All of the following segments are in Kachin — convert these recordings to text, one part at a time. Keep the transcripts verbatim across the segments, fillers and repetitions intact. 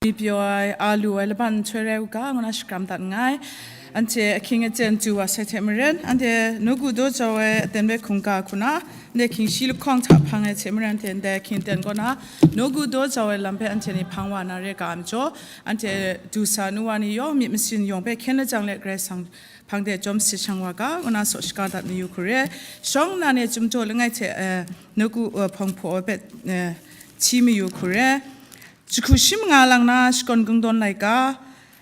Myit pyaw ai, a lu ai laban nhtoi rai u ga, ngu na shakram dat nngai. Anhte ahkying aten du wa sai hte maren, anhte nawku daw jau ai aten hpe hkungga hku na, anhte hkying shi lahkawng hta hpang ai hte maren, anhte ndai ahkying aten kaw na, nawku daw jau ai lam hpe anhte ni hpang wa na re ga ai majaw, anhte du sa nu wa ni yawng, myit masin yawng hpe hkyen lajang let Karai Kasang hpang de chyawm si shang wa ga, ngu na saw shaga dat mayu hku re. Shawng nnan e chyum jaw langai hte, eh, nawku, eh, hpawng hpaw ai hpe, eh, hti mayu hku re. Jahku shi manga lang na shakawn kungdawn laika,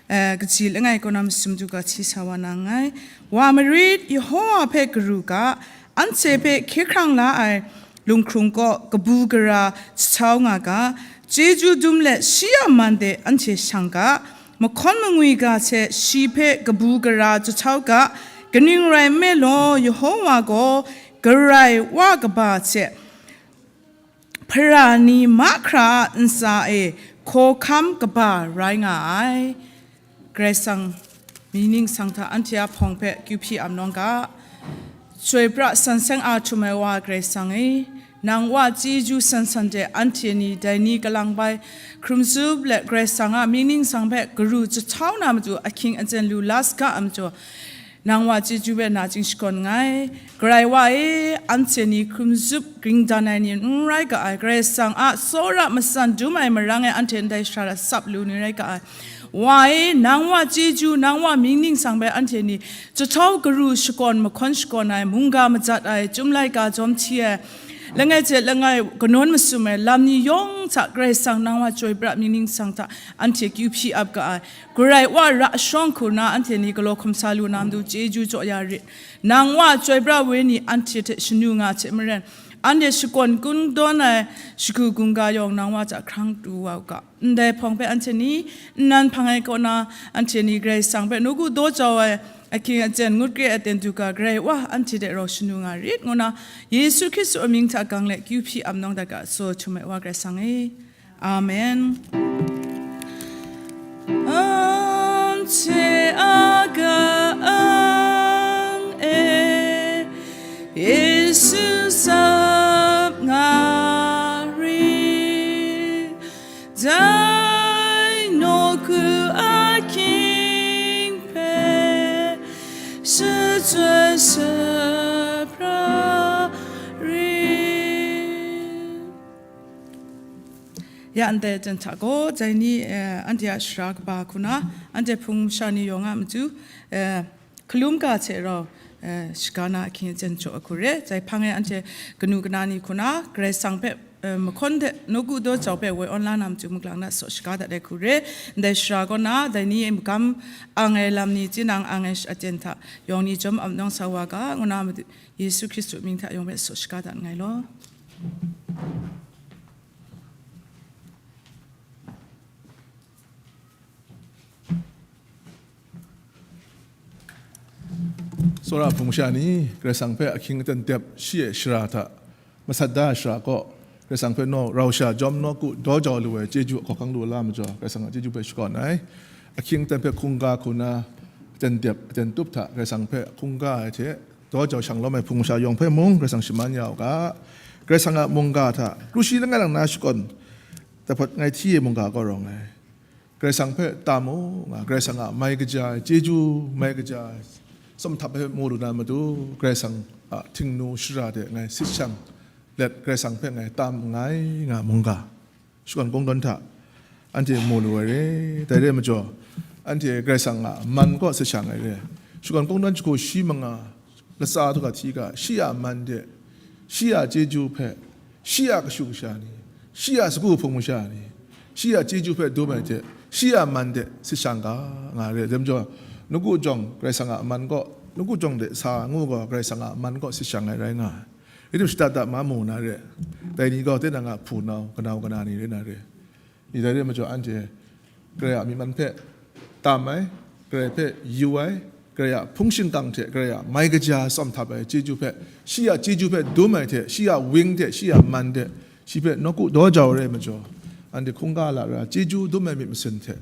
eh, kaji langai kaw na masum du ga hti sa wa na nngai. Wa marit, Yehova hpe karu ga, anhte hpe hkye hkrang la ai lunghkrung kaw kabu gara jahtau nga ga, chyeju dum let shi a man de anhte shang ga, mahkawn mangwi ga hte shi hpe kabu gara jahtau ga, kaning rai nme law, Yehova gaw Karai Wa kaba hte hpara ni mahkra a ntsa e hkawhkam kaba rai nga ai. Karai Kasang mying ningsang hta anhte a hpawng hpe kyu hpyi am nawng ga. Chyoi pra san seng a htum ai Wa Karai Kasang e, nang Wa chyeju san san de anhte ni dai ni kalang bai hkrum zup let Karai Kasang a mying ningsang hpe karu jahtau na matu ahkying aten lu la saga ai majaw, nang Wa chyeju hpe nachying shakawn nngai. Karai Wa e, anhte ni hkrum zup gring dan ai ni n rai ga ai, Karai Kasang a tsawra matsan dum ai marang e anhte ndai shara sap lu ni rai ga ai. Wa e, nang Wa chyeju, nang Wa mying ningsang hpe anhte ni jahtau karu shakawn mahkawn shakawn ai, mungga majat ai, Chyum laika jawm hti ai, langai hte langai kanawn masum ai lam ni yawng hta Karai Kasang nang Wa chyoi pra mying ningsang hta anhte kyu hpyi ap ga ai. Karai Wa ra shawng hku na anhte ni galaw hkum sa lu na matu chyeju jaw ya rit. Nang Wa chyoi pra wenyi anhte hte shanu nga hte maren, anhte shakawn kungdawn ai shagu hkungga yawng nang Wa hta hkrang tu wa u ga. Ndai hpawng hpe anhte ni nnan hpang ai kaw na, anhte ni Karai Kasang hpe nawku daw jau ai ahkying aten ngut kre ai aten du ga, Karai Wa anhte hte rau shanu nga rit, ngu na Yesu Hkristu a mying hta gang let kyu hpyi am nawng dat ga, tsaw htum ai Wa Karai Kasang e. Amen. Anhte a ka-ang e Yesu sap nga rit, dai nawku ahkying hpe shachyoi shapra rit. Ya ndai jan hta gaw, dai ni, eh, anhte a sara kaba hku na, anhte hpung masha ni yawng a matu, eh, hkalum ga hte rau, eh, shaga na ahkying aten jaw ai hku re. Dai hpang e anhte kanu kana ni hku na, Karai Kasang hpe, eh, mahkawn hte nawku daw jau hpe woi awn la na matu maklang na saw shaga dat ai hku re. Ndai sara kaw na, dai ni e magam ang ai lam ni, tinang ang ai aten hta yawng ni jawm ap nawng sa wa ga, ngu na matu, Yesu Hkristu mying hta yawng hpe saw shaga dat nngai law. Tsawra hpung masha ni, Karai Kasang hpe ahkying aten dep shi ai shara hta, masat da ai shara kaw, Karai Kasang hpe naw, rau sha jawm nawku daw jau lu ai chyeju hkawhkang lu la majaw, Karai Kasang a chyeju hpe shakawn ai. Ahkying aten hpe hkungga hku na, aten dep, aten tup hta, Karai Kasang hpe hkungga ai hte, daw jau shang lawm ai hpung masha yawng hpe mung Karai Kasang shaman ya u ga. Karai Kasang a mungga hta kru shi langai lang na shakawn, dahpawt ngai hti e mungga kaw rawng ai. Karai Kasang hpe tam u nga, Karai Kasang a mai kaja ai, chyeju mai kaja ai, tsawm htap ai hpe mu lu na matu, Karai Kasang a htingnu shara de ngai sit shang let, Karai Kasang hpe ngai tam nngai nga mungga. Shakawn kungdawn hta anhte mu lu ai re, dai re ai majaw, anhte Karai Kasang a man kaw sit shang ai re. Shakawn kungdawn jahku shi manga latsa du ga hti ga, shi a man de, shi a chyeju hpe, shi a kashu kasha ni, shi a sagu hpung masha ni, shi a chyeju hpe dum ai hte, shi a man de sit shang ga, nga re. Dai majaw, nawku jawng Karai Kasang a man kaw, nawku jawng de sa ngu gaw, Karai Kasang a man kaw sit shang ai rai nga ai. Rai tim shada da ma mu na re, dai ni gaw tinang a hpunau, kanau kana ni rai na re. Ni dai re ai majaw, anhte Karai a myi man hpe tam ai, Karai hpe yu ai, Karai a hpung shingkang hte Karai a mai kaja tsawm htap ai chyeju hpe, shi a chyeju hpe dum ai hte, shi a wing hte, shi a man hte, shi hpe nawku daw jau ai re ai majaw, anhte hkungga lara chyeju dum ai myit masin hte,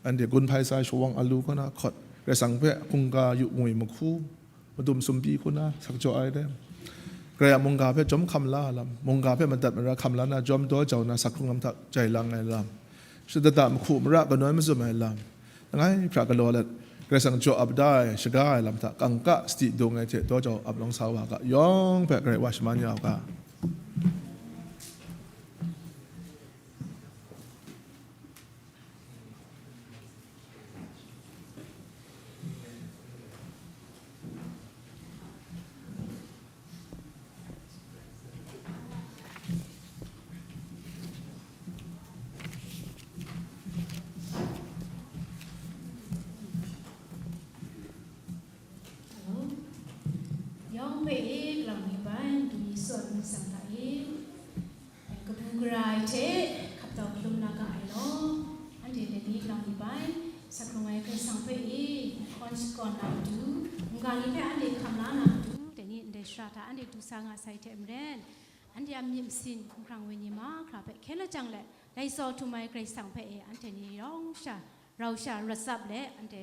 anhte gun hpai sa ai shawang alu kaw na hkawt, Karai Kasang hpe hkungga yu ngwi mahku, madum sumpi hku na sak jaw ai re. Karai a mungga hpe jawm hkam la ai lam, mungga hpe madat mara hkam la na jawm daw jau na sak hkrung lam hta jai lang ai lam, Shadada mahku mara kanawn mazum ai lam, langai hpra galaw let, Karai Kasang jaw ap da ai, shaga ai lam hta kangka sadi dung ai hte daw jau ap lawng sa wa ga, yawng hpe Karai wa shaman ya u ga. Hello. Yawng hpe e, kalang mi bai, dumi sawn ningsang hta e, kabu gara ai hte hkap dau hkalum la ga ai law, anhte dai ni kalang mi bai, sa hkrung ai Karai Kasang hpe e, hkawn shakawn na matu, mungga ni hpe anhte hkam la na matu, dai ni ndai shara hta anhte du sa nga sai hte maren, anhte a myit masin, hkumhkrang wenyi mahkra hpe hkyen lajang let, lai tsaw htum ai Karai Kasang hpe e, anhte ni rawng sha, rau sha rat tsap let, anhte,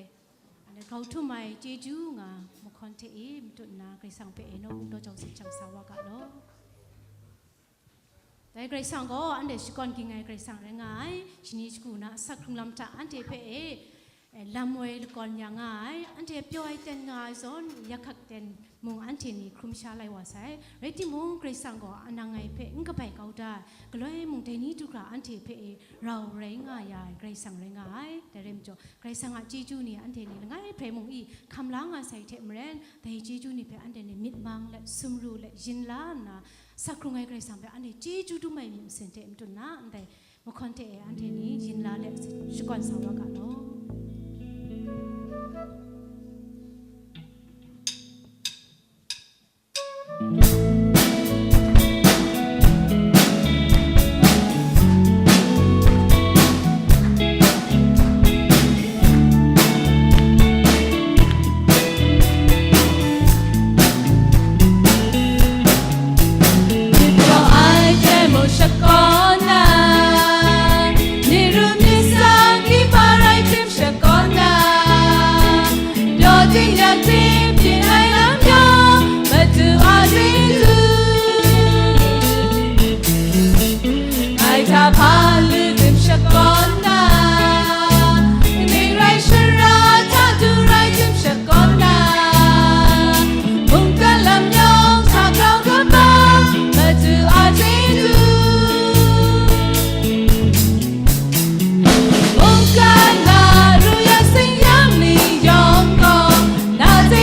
anhte grau htum ai chyeju nga mahkawn hte e matut nna, Karai Kasang hpe e nawku daw jau sip jang sa wa ga law. Dai Karai Kasang gaw anhte shakawn ging ai Karai Kasang rai nga ai, shani shagu na asak hkrung lam hta anhte hpe e, e, lam woi lakawn ya nga ai, anhte pyaw ai ten nga ai zawn, yak hkak ten mung anhte ni hkrum sha lai wa sai. Rai timung, Karai Kasang gaw anang ngai hpe n kabai kau da ai, galoi mung dai ni du hkra anhte hpe e rau rai nga ya ai Karai Kasang rai nga ai. Dai rai majaw, Karai Kasang a chyeju ni anhte ni langai hprai mung i hkam la nga sai hte maren, dai chyeju ni hpe anhte ni myit mang let, sumru let, yin la nna, sa hkrung ai Karai Kasang hpe anhte chyeju dum ai myit masin hte matut nna, ndai mahkawn hte e anhte ni yin la let shakawn sa wa ga law. Myit taw ai hte mung shakawn na, myit ru myit tsang hkripa rai hkrim shakawn na, daw ting yak ting byin ai lam yawng, Madu a chyeju. Ngai hta hpa lu tim shakawn na, kaning rai shara hta du rai tim shakawn na, mungkan lam yawng hta grau kaba, Madu a chyeju. Mungkan na ru ya sing yang ni yawng gaw, na hte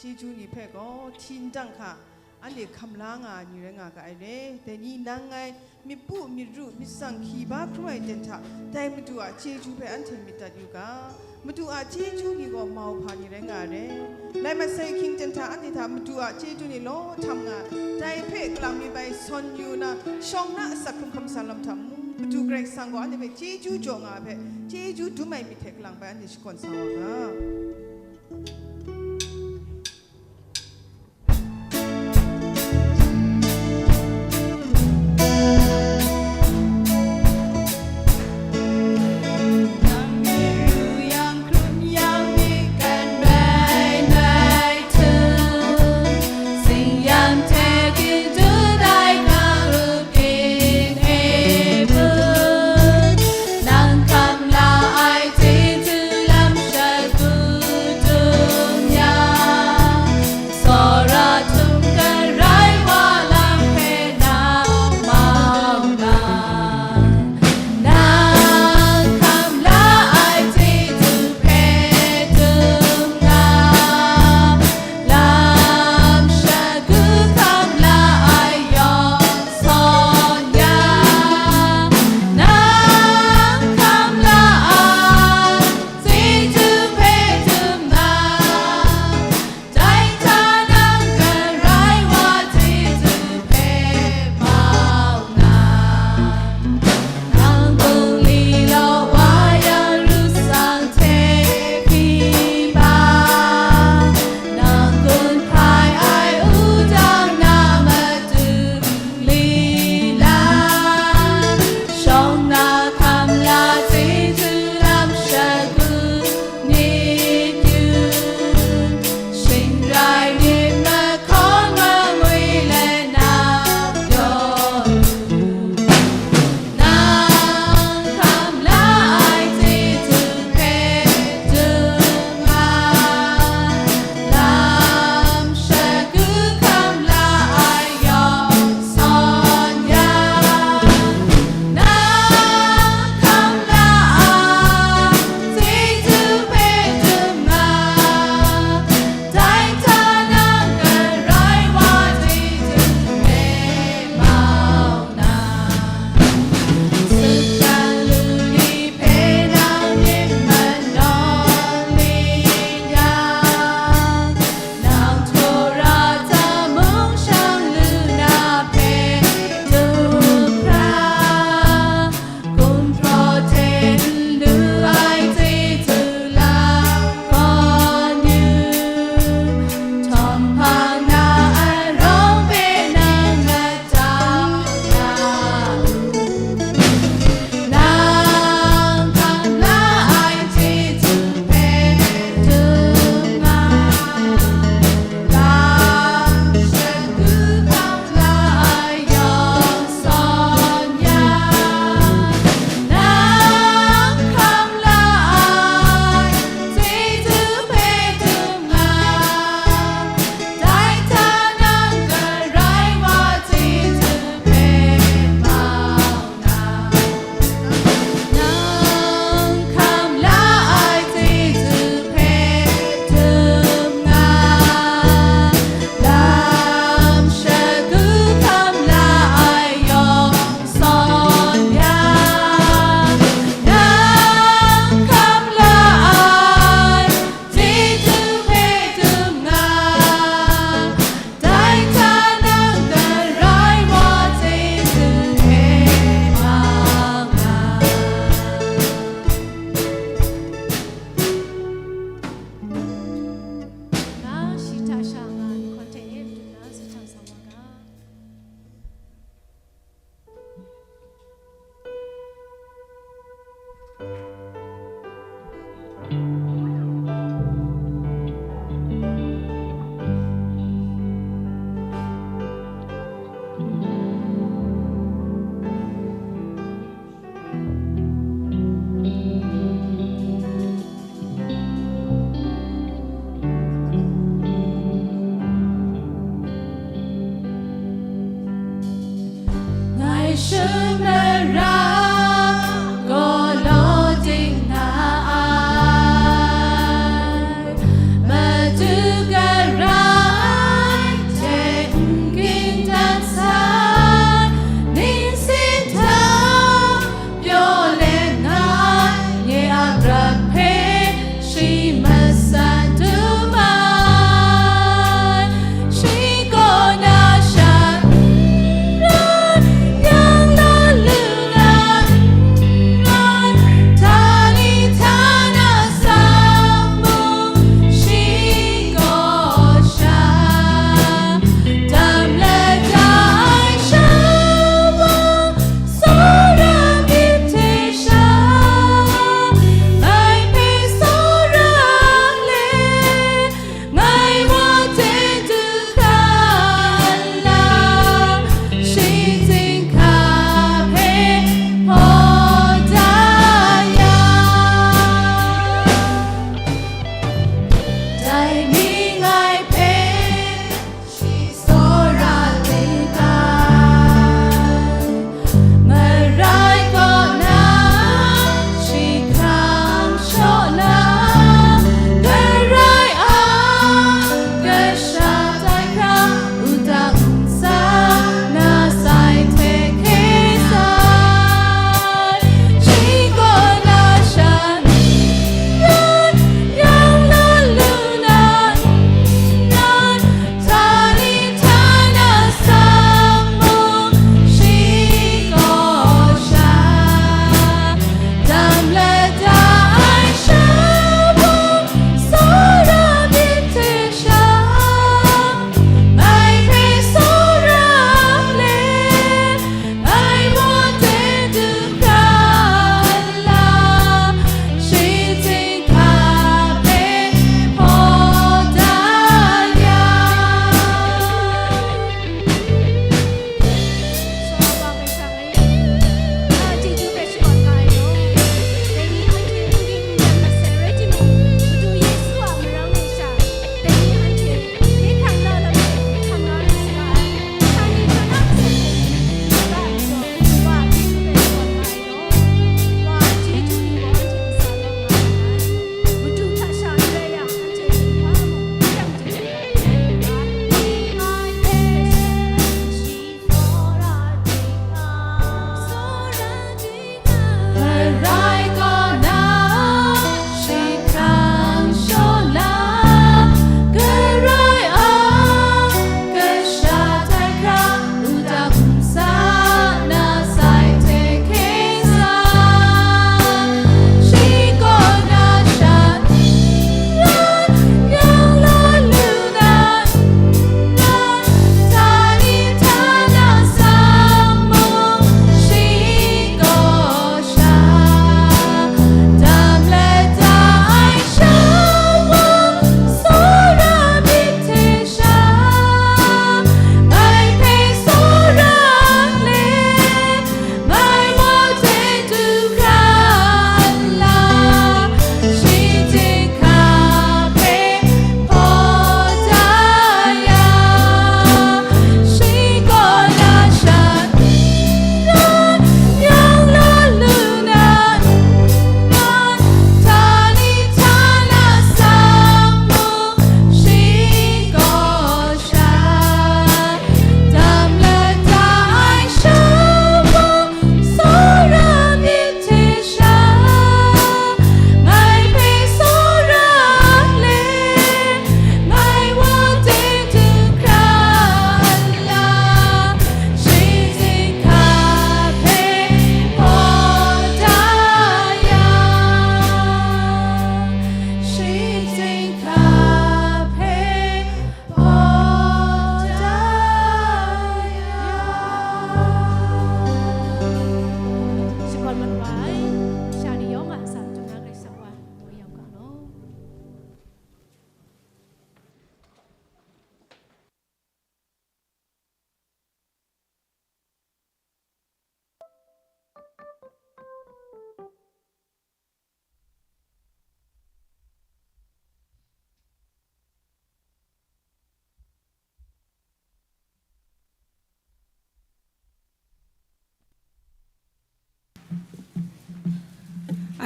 Chyeju ni hpe gaw hti ndang hka, anhte hkam la nga ai ni rai nga ga ai re. Dai ni nang ngai myit pu, myit ru, myit tsang hkyi ba hkrum ai ten hta, dai Madu a chyeju hpe anhte myit dat yu ga. Madu a chyeju ni gaw mau hpa ni rai nga ai re. Lai mat sai ahkying ten hta anhte hta Madu a chyeju ni law htam nga ai. Dai hpe kalang mi bai sawn yu na, shawng na asak hkrung hkam san lam hta mung, Madu Karai Kasang gaw anhte hpe chyeju jaw nga ai hpe, chyeju dum ai myit hte kalang bai anhte shakawn sa wa ga.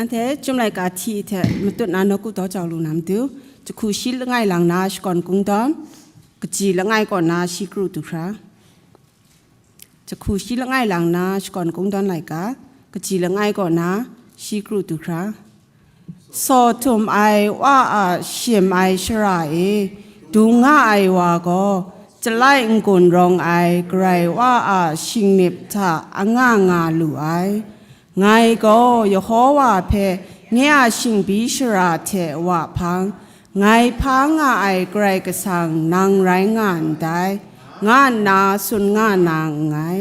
Anhte chyum laika hti hte matut na nawku daw jau lu na matu, jahku shi langai lang na shakawn kungdawn, kaji langai kaw na shi kru du hkra. Jahku shi langai lang na shakawn kungdawn laika, kaji langai kaw na shi kru du hkra. Saw htum ai Wa a shim ai shara e, dung nga ai wa gaw, Chyalai n-gun rawng ai Karai Wa a shingnip hta anga nga lu ai. Ngai gaw Yehova hpe, nye a shingbyi shara hte wa hpang, ngai hpa nga ai Karai Kasang nang rai nga ndai, nga nna tsun nga na nngai.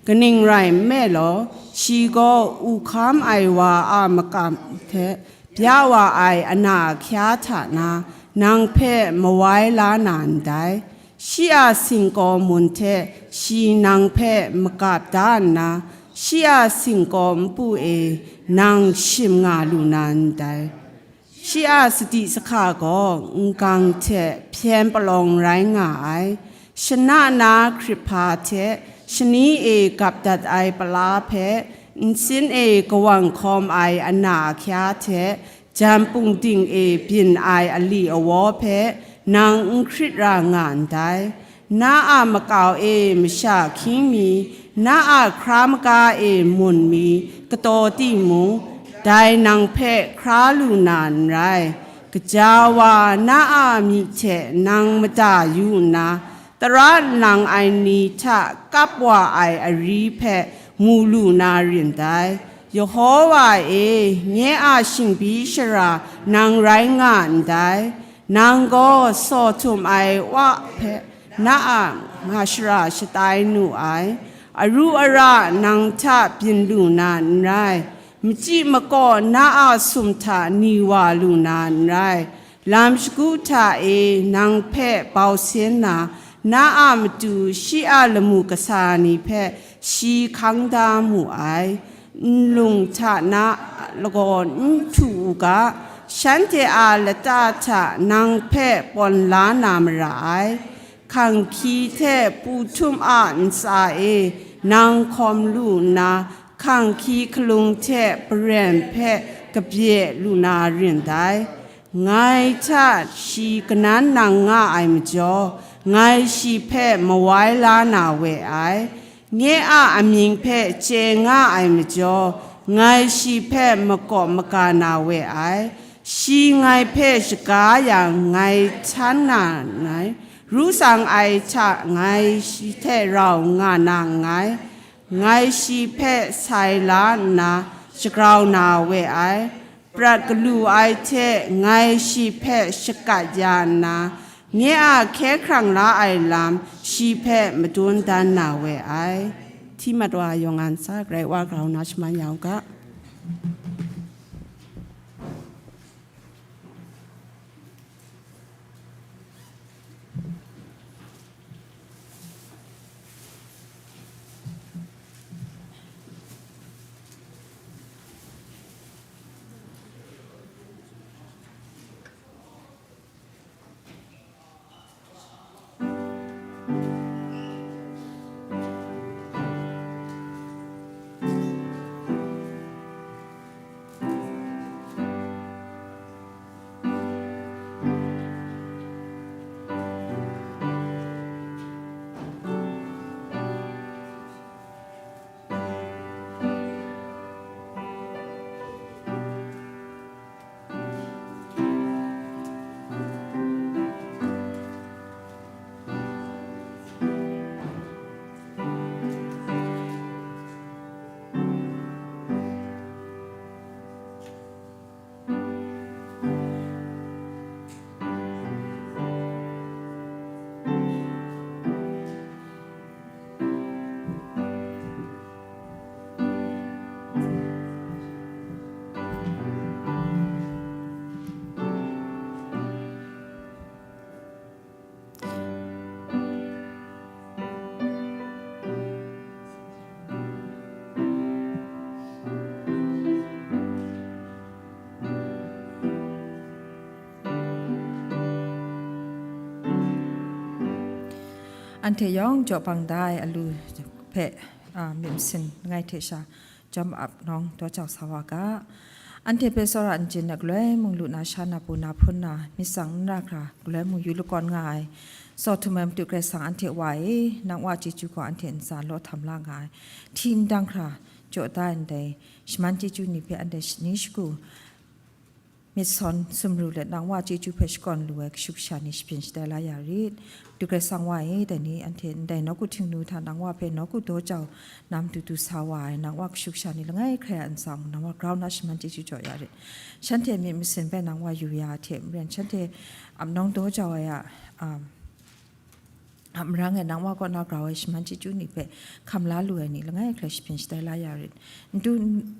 Kaning rai nme law, shi gaw u hkam ai wa a makam hte bya wa ai ana ahkya hta na nang hpe mawai la na ndai. Shi a singkaw mun hte shi nang hpe magap da nna, shi a singkaw npu e nang shim nga lu na ndai. Shi a sadi sahka gaw n-gang hte hpyen palawng rai nga ai. Shana na hkrip hpa hte shani e gap dat ai pala hpe, nsin e kawang hkawm ai ana ahkya hte, jan pungding e byin ai ali awaw hpe nang n hkrit ra nga ndai. Na a makau e masha hkying mi, na a hkra maga e mun mi kataw timung, dai nang hpe hkra lu na n rai. Gaja wa na a myi hte nang mada yu nna, tara nlang ai ni hta kap wa ai ari hpe mu lu na rin dai. Yehova e, nye a shingbyi shara nang rai nga ndai. Nang gaw saw htum ai Wa hpe na a mashara shatai nu ai. Aru ara nang hta byin lu na n rai. Machyi makaw na a sum hta ni wa lu na n rai. Lam shagu hta e nang hpe bau sin na, na a matu shi a lamu kasa ni hpe shi hkang da mu ai. Nlung hta na lagaw n htu u ga, shanhte a lata hta nang hpe pawn la na mara ai. Hkang hkyi hte pu htum a ntsa e nang hkawm lu nna, hkang hkyi hkalung hte paren hpe kabye lu na rin dai. Ngai hta shi kanan nang nga ai majaw, ngai shi hpe mawai la na we ai. Nye a amying hpe chye nga ai majaw, ngai shi hpe makaw maga na we ai. Shi ngai hpe shaga yang, ngai htan na nngai, ru tsang ai hta ngai shi hte rau nga na nngai. Ngai shi hpe sai la nna shagrau na we ai. Prat galu ai hte ngai shi hpe shakat ya nna, nye a hkye hkrang la ai lam shi hpe madun dan na we ai. Hti mat wa yawng a ntsa, Karai Wa grau na shaman ya u ga. Anhte yawng jaw bang da ai alu hpe, a, myit masin langai hte sha jawm ap nawng daw jau sa wa ga. Anhte hpe tsawra n chyen ai galoi mung lu na sha na pru na hpun na, myit tsang n ra hkra, galoi mung yu lakawn nga ai, tsaw htum ai Madu Karai Kasang anhte Wa e, nang Wa chyeju gaw anhte ntsa law htam la nga ai, hti n dang hkra, jaw da ai ndai, shaman chyeju ni hpe anhte shaning shagu, myit sawn sumru let nang Wa chyeju hpe shakawn lu ai kashu kasha ni shapyin shatai la ya rit. Madu Karai Kasang Wa e, dai ni anhte ndai nawku htingnu hta nang Wa hpe nawku daw jau na matu du sa wa ai, nang Wa kashu kasha ni langai hkrai a ntsa mung, nang Wa grau na shaman chyeju jaw ya rit. Shanhte myit masin hpe nang Wa yu ya hte maren, shanhte ap nawng daw jau ai a, um, a marang e nang Wa kaw na grau ai shaman chyeju ni hpe hkam la lu ai ni langai hkrai shapyin shatai la ya rit. Ndu n-, n-,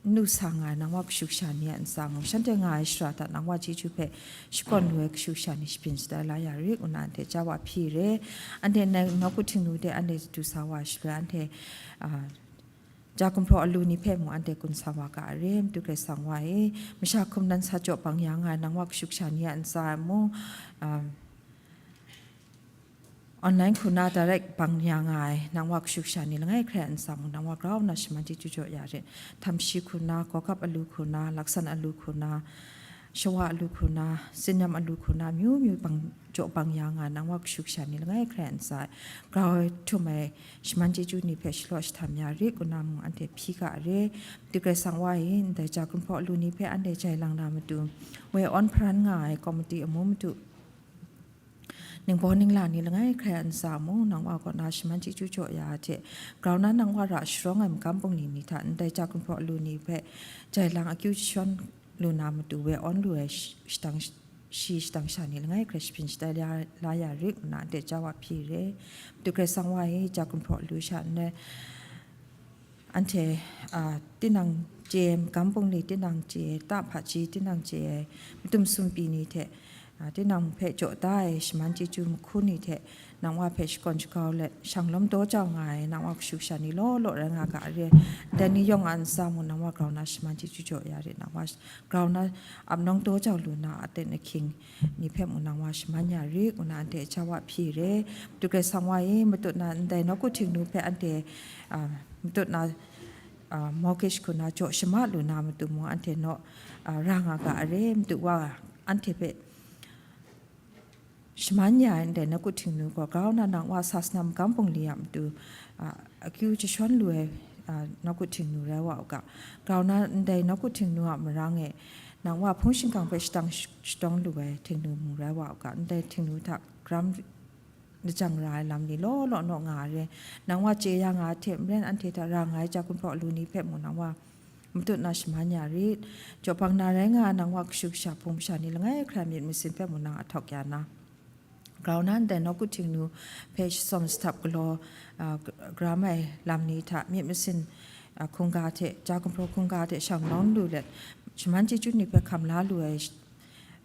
nu sa nga ai nang Wa kashu kasha ni a ntsa mung, shanhte nga ai shara hta nang Wa chyeju hpe shakawn lu ai kashu kasha ni shapyin shatai la ya rit, ngu na anhte ja wa hpyi re. Anhte nai nawku htingnu de anhte du sa wa shaloi, anhte, a, ja gumhpraw alu ni hpe mung anhte gun sa wa ga ai re, Madu Karai Kasang Wa e. Masha hkum nan sa jaw bang ya nga ai nang Wa kashu kasha ni a ntsa e mung, a, online hku na direct bang ya nga ai, nang Wa kashu kasha ni langai hkrai a ntsa mung, nang Wa grau nna shaman chyeju jaw ya rit. Htam shi hku na, Gawgap alu hku na, Laksan alu hku na, Shawa alu hku na, Sinyam alu hku na, myu myu bang, jaw bang ya nga ai, nang Wa kashu kasha ni langai hkrai a ntsa e, grau ai htum ai shaman chyeju ni hpe shalaw shahtawm ya rit, ngu na mung anhte hpyi ga ai re. Madu Karai Kasang Wa e, ndai ja gumhpraw alu ni hpe anhte jai lang na matu, woi awn hparan nga ai komiti amu matu, ningbaw ningla ni langai hkrai a ntsa mung, nang Wa kaw na shaman chyeju jaw ya hte, grau na nang Wa ra sharawng ai magam bungli ni hta ndai ja gumhpraw alu ni hpe jai lang akyu jashawn lu na matu, woi awn lu ai sh-, shadang sh-, shi shadang sha ni langai hkrai shapyin shatai la, la ya rit, ngu na anhte ja wa hpyi re. Madu Karai Kasang Wa e, ja gumhpraw alu sha n rai, anhte, a, tinang chye ai magam bungli, tinang chye ai ta hpaji, tinang chye ai madum sumpi ni hte, a, tinang hpe jaw da ai shaman chyeju mahku ni hte, nang Wa hpe shakawn shakau let, shang lawm daw jau nga ai, nang Wa kashu kasha ni law law rai nga ga ai re. Dai ni yawng a ntsa mung, nang Wa grau na shaman chyeju jaw ya rit, nang Wa sh-, grau na ap nawng daw jau lu na a aten ahkying ni hpe mung nang Wa shaman ya rit, ngu na anhte ja wa hpyi re. Madu Karai Kasang Wa e, matut na ndai nawku htingnu hpe anhte, a, matut na, a, mortgage hku na jaw shama lu na matu mung, anhte naw, a, ra nga ga ai re. Madu Wa, anhte hpe shaman ya ai ndai nawku htingnu gaw, grau na nang Wa sasana magam bungli a matu, a, akyu jashawn lu ai, a, nawku htingnu rai wa u ga. Grau na ndai nawku htingnu a marang e, nang Wa hpung shingkang hpe shadang sh-, shadawng lu ai htingnu mung rai wa u ga. Ndai htingnu hta garam lajang ra ai lam ni law law naw nga ai re. Nang Wa chye ya nga ai hte maren, anhte hta ra nga ai ja gumhpraw alu ni hpe mung nang Wa matut na shaman ya rit. Jaw bang na rai nga ai nang Wa kashu kasha hpung masha ni langai hkrai myit masin hpe mung nang ahtawk ya na, grau na ndai nawku htingnu hpe shasawm sahtap galaw, a, g-, garam ai lam ni hta myit masin, a, hkungga hte, ja gumhpraw hkungga hte shang nawng lu let, shaman chyeju ni hpe hkam la lu ai sh-,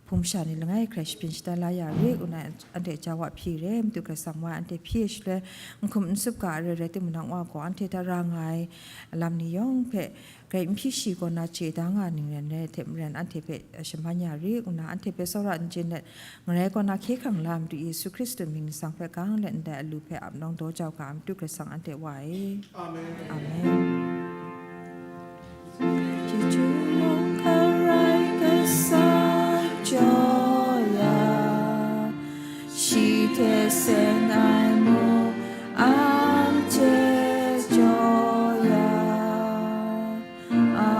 hpung masha ni langai hkrai shapyin shatai la ya rit, ngu na anhte ja wa hpyi re. Madu Karai Kasang Wa e, anhte hpyi ai shaloi, n hkum n tsup ga ai re, rai timung, nang Wa gaw anhte hta ra nga ai lam ni yawng hpe, grai n hpyi shi kaw na chye da nga ning rai n rai hte maren, anhte hpe shaman ya rit, ngu na anhte hpe tsawra n chyen let, ngarai kaw na hkye hkrang la Madu Yesu Hkristu mying lasang hpe gang let ndai alu hpe ap nawng daw jau ga ai Madu Karai Kasang anhte Wa e. Amen. Amen. Chyeju mung hkarai kasa jaw ya, shi hte seng ai mung anhte jaw ya. Amen.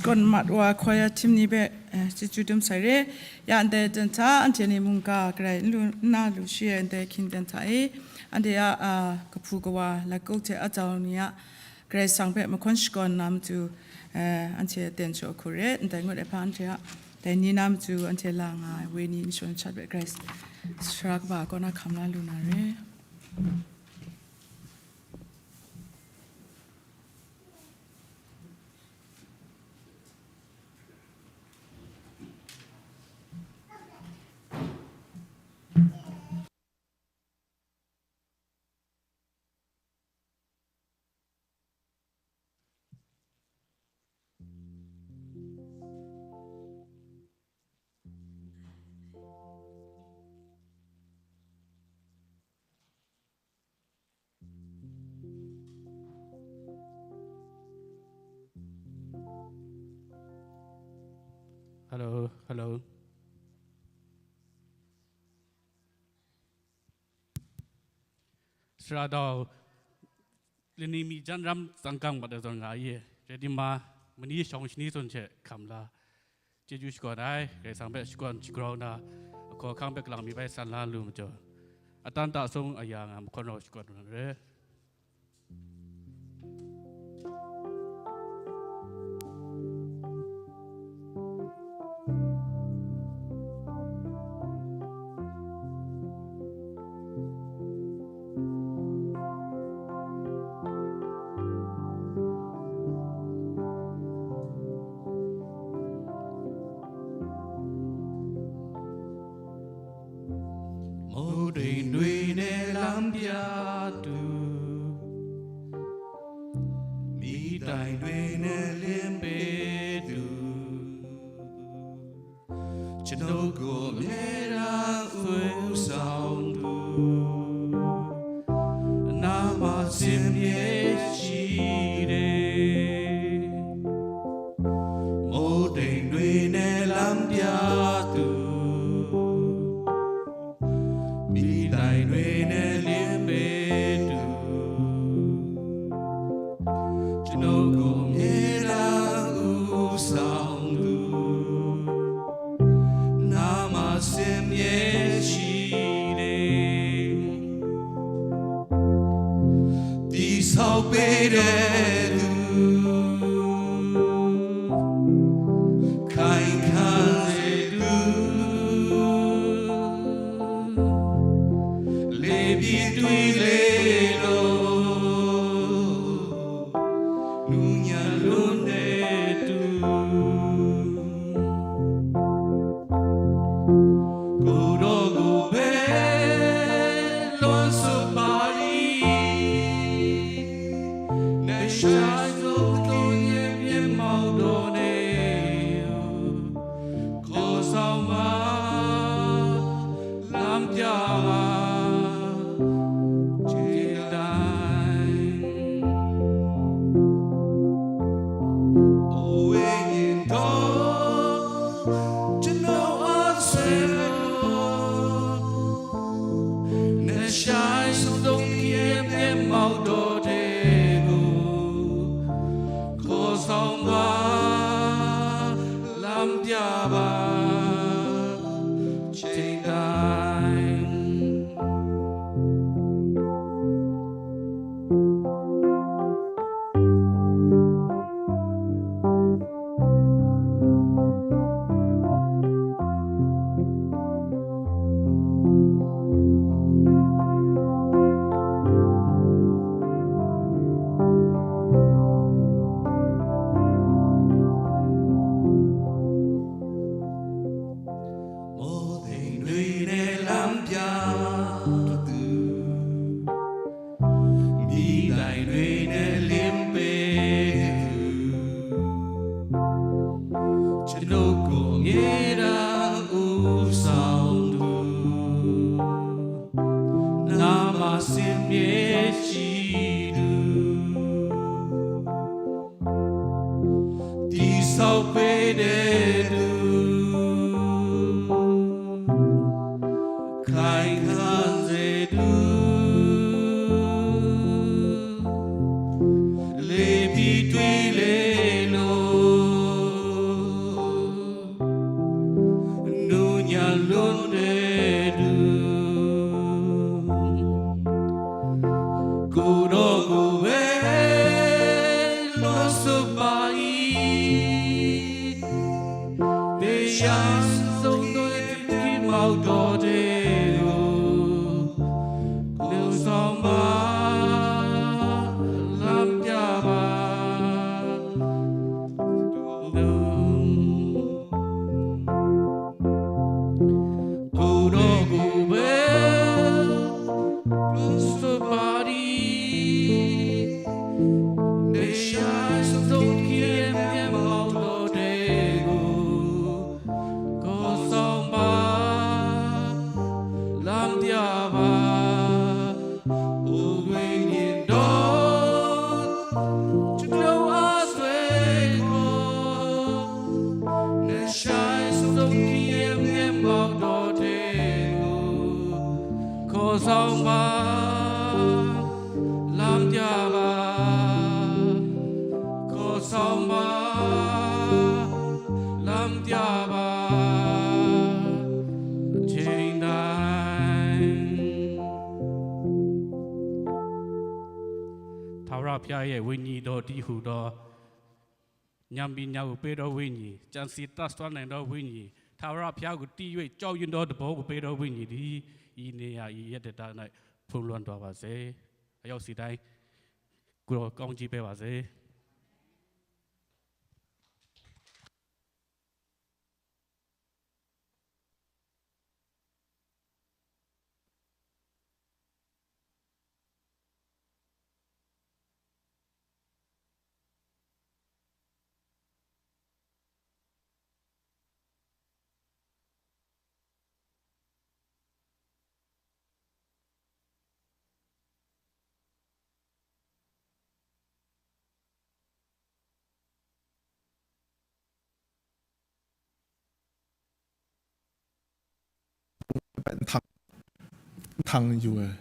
Shakawn mat wa hkoi a htim ni hpe, eh, chyeju dum sai re. Ya ndai ten hta, anhte ni mungga garai n lu, n na lu shi ai ndai hkying ten hta e, anhte a, a, kahpu kawa, lagup hte a jau ni a Karai Kasang hpe mahkawn shakawn na matu, eh, anhte ten shaw hku re. Ndai ngut ai hpa anhte a dai ni na matu anhte la nga ai wenyi nshawng shat hpe Karai sara kaba kaw na hkam la lu na re. Hello, hello. Sara dau, lani mi jan ram tsang gang mat ai zawn nga ai, rai timung, mani shawng shani zawn hte hkam la, chyeju shakawn ai, Karai Kasang hpe shakawn shagrau na, ahkaw ahkang hpe kalang mi bai san la lu majaw, atan ta sung aya nga mahkawn rau shakawn na re. Moting dwi ne lam pya tu, mi tai dwi ne lim pe tu, ကျွန်ုပ်ကို အမြဲတမ်း ဦးဆောင်သူ အနာမှာ စင်မြဲရှိတယ်။ မိုးတိမ်တွေနဲ့ လမ်းပြသူ မီးတိုင်တွေနဲ့ လင်းပေးသူ ကျွန်ုပ်ကို အမြဲတမ်း ဦးဆောင်သူ နာမှာ စင်မြဲရှိတယ်။ တည်ဆောက်ပေးတဲ့သူ ခိုင်ခံ့စေသူ လေပြင်းတွေလေလို နူးညံ့လွန်းတဲ့သူ ကိုယ်တော်ကိုပဲ လွမ်းဆွတ်ပါ၏။ နရှိုင်းဆုံးသော မျက်မှောက်တော်နဲ့ ခေါ်ဆောင်ပါ လမ်းပြပါ ခြေတိုင်း။ အိုဝေးရင်တော့ ကျွန်တော်အားဆယ်လို့ နရှိုင်းဆုံးသော မျက်မှောက်တော်တွေကို ခေါ်ဆောင်ပါ လမ်းပြပါ ချိန်တိုင်း။ မော်ဒိန်တွေနဲ့ လမ်းပြသူ မီးတိုင်တွေနဲ့ လင်းပေးသူ ကျွန်ုပ်ကို အမြဲတမ်း ဦးဆောင်သူ နာမှာ စင်မြဲရှိသူ တည်ဆောက်ပေးတဲ့သူ ခိုင်ခံ့စေသူ လေပြင်းတွေလေလို Ku daw ku we lo su pa i, desha sung doi hkin mau daw de u, lu sawng ba lam pya ba. Htaw ra hpya ye wenyi daw di hu daw, nyam byin ya u pe daw wenyi, chyan si tras twan ai daw wenyi, Htaw ra hpya ku ti yoi chyaw yin daw dabaw ku pe daw wenyi di, i ne ya i yet de ta nai hpung lawn daw wa se. A yau si dai, ku daw kawng ji pe wa se. Nhtang, nhtang yu ai.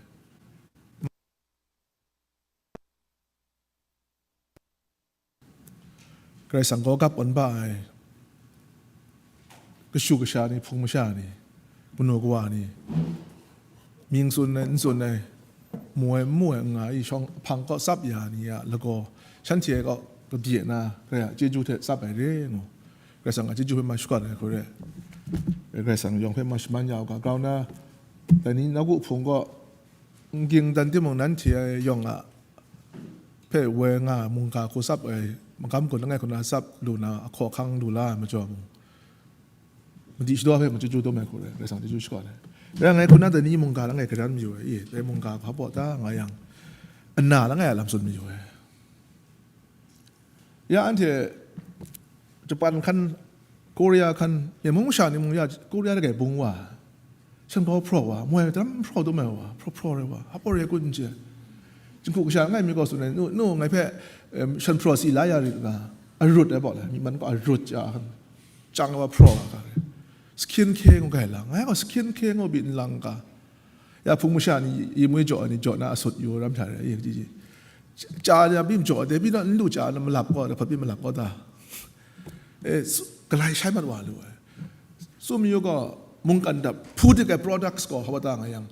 Karai Kasang gaw gap awn ba ai kashu kasha ni, hpung masha ni, manu kawa ni, mying tsun ai, n tsun ai, mu ai, n mu ai, n nga ai, shawng hpang kaw tsap ya ni a lagaw, shanhte kaw kabye na, Karai a chyeju hte tsap ai re ngu, Karai Kasang a chyeju hpe ma shakawn ai hku re, Karai Kasang yawng hpe ma shaman ya u ga, grau na, dai ni nawku hpung kaw, N ging dan timung, nanhte yawng a hpe woi nga mungga hku tsap ai, magam gun langai hku na tsap lu na, ahkaw ahkang lu la ai majaw mung, madi shadaw hpe machyu chyu dum ai hku rai, Karai Kasang chyeju shakawn ai. Rai ngai hku na dai ni mungga langai garan mayu ai, i, dai mungga hpa baw ta nga yang, ana langai a lam tsun mayu ai. Ya anhte Japan hkan, Korea hkan, myen mung masha ni mung ya Korea dagai bung wa, shanhpraw hpraw wa, moi daram hpraw dum ai wa, hpraw hpraw rai wa, hpa re kun n chye. Jinghku kasha langai mi gaw tsun ai, nu, nu, ngai hpe, em, shanhpraw si la ya rit nga, arut ai baw le, myi man gaw arut ja hkan, chyang ai wa hpraw wa hkan rai. Skin care ngu gai lang, ngai gaw skin care ngu byin lang ga. Ya hpung masha ni, yi mui jaw ai ni jaw na asut yu ram hta re, yi, yi, yi. Cha ya byin jaw de, byin na n lu cha na malap gaw, lahpat byin malap gaw ta. E, su-, galai shai mat wa lu ai. Tsun mayu gaw, mungkan dap, hpu dik ai products gaw, hpa ta nga yang,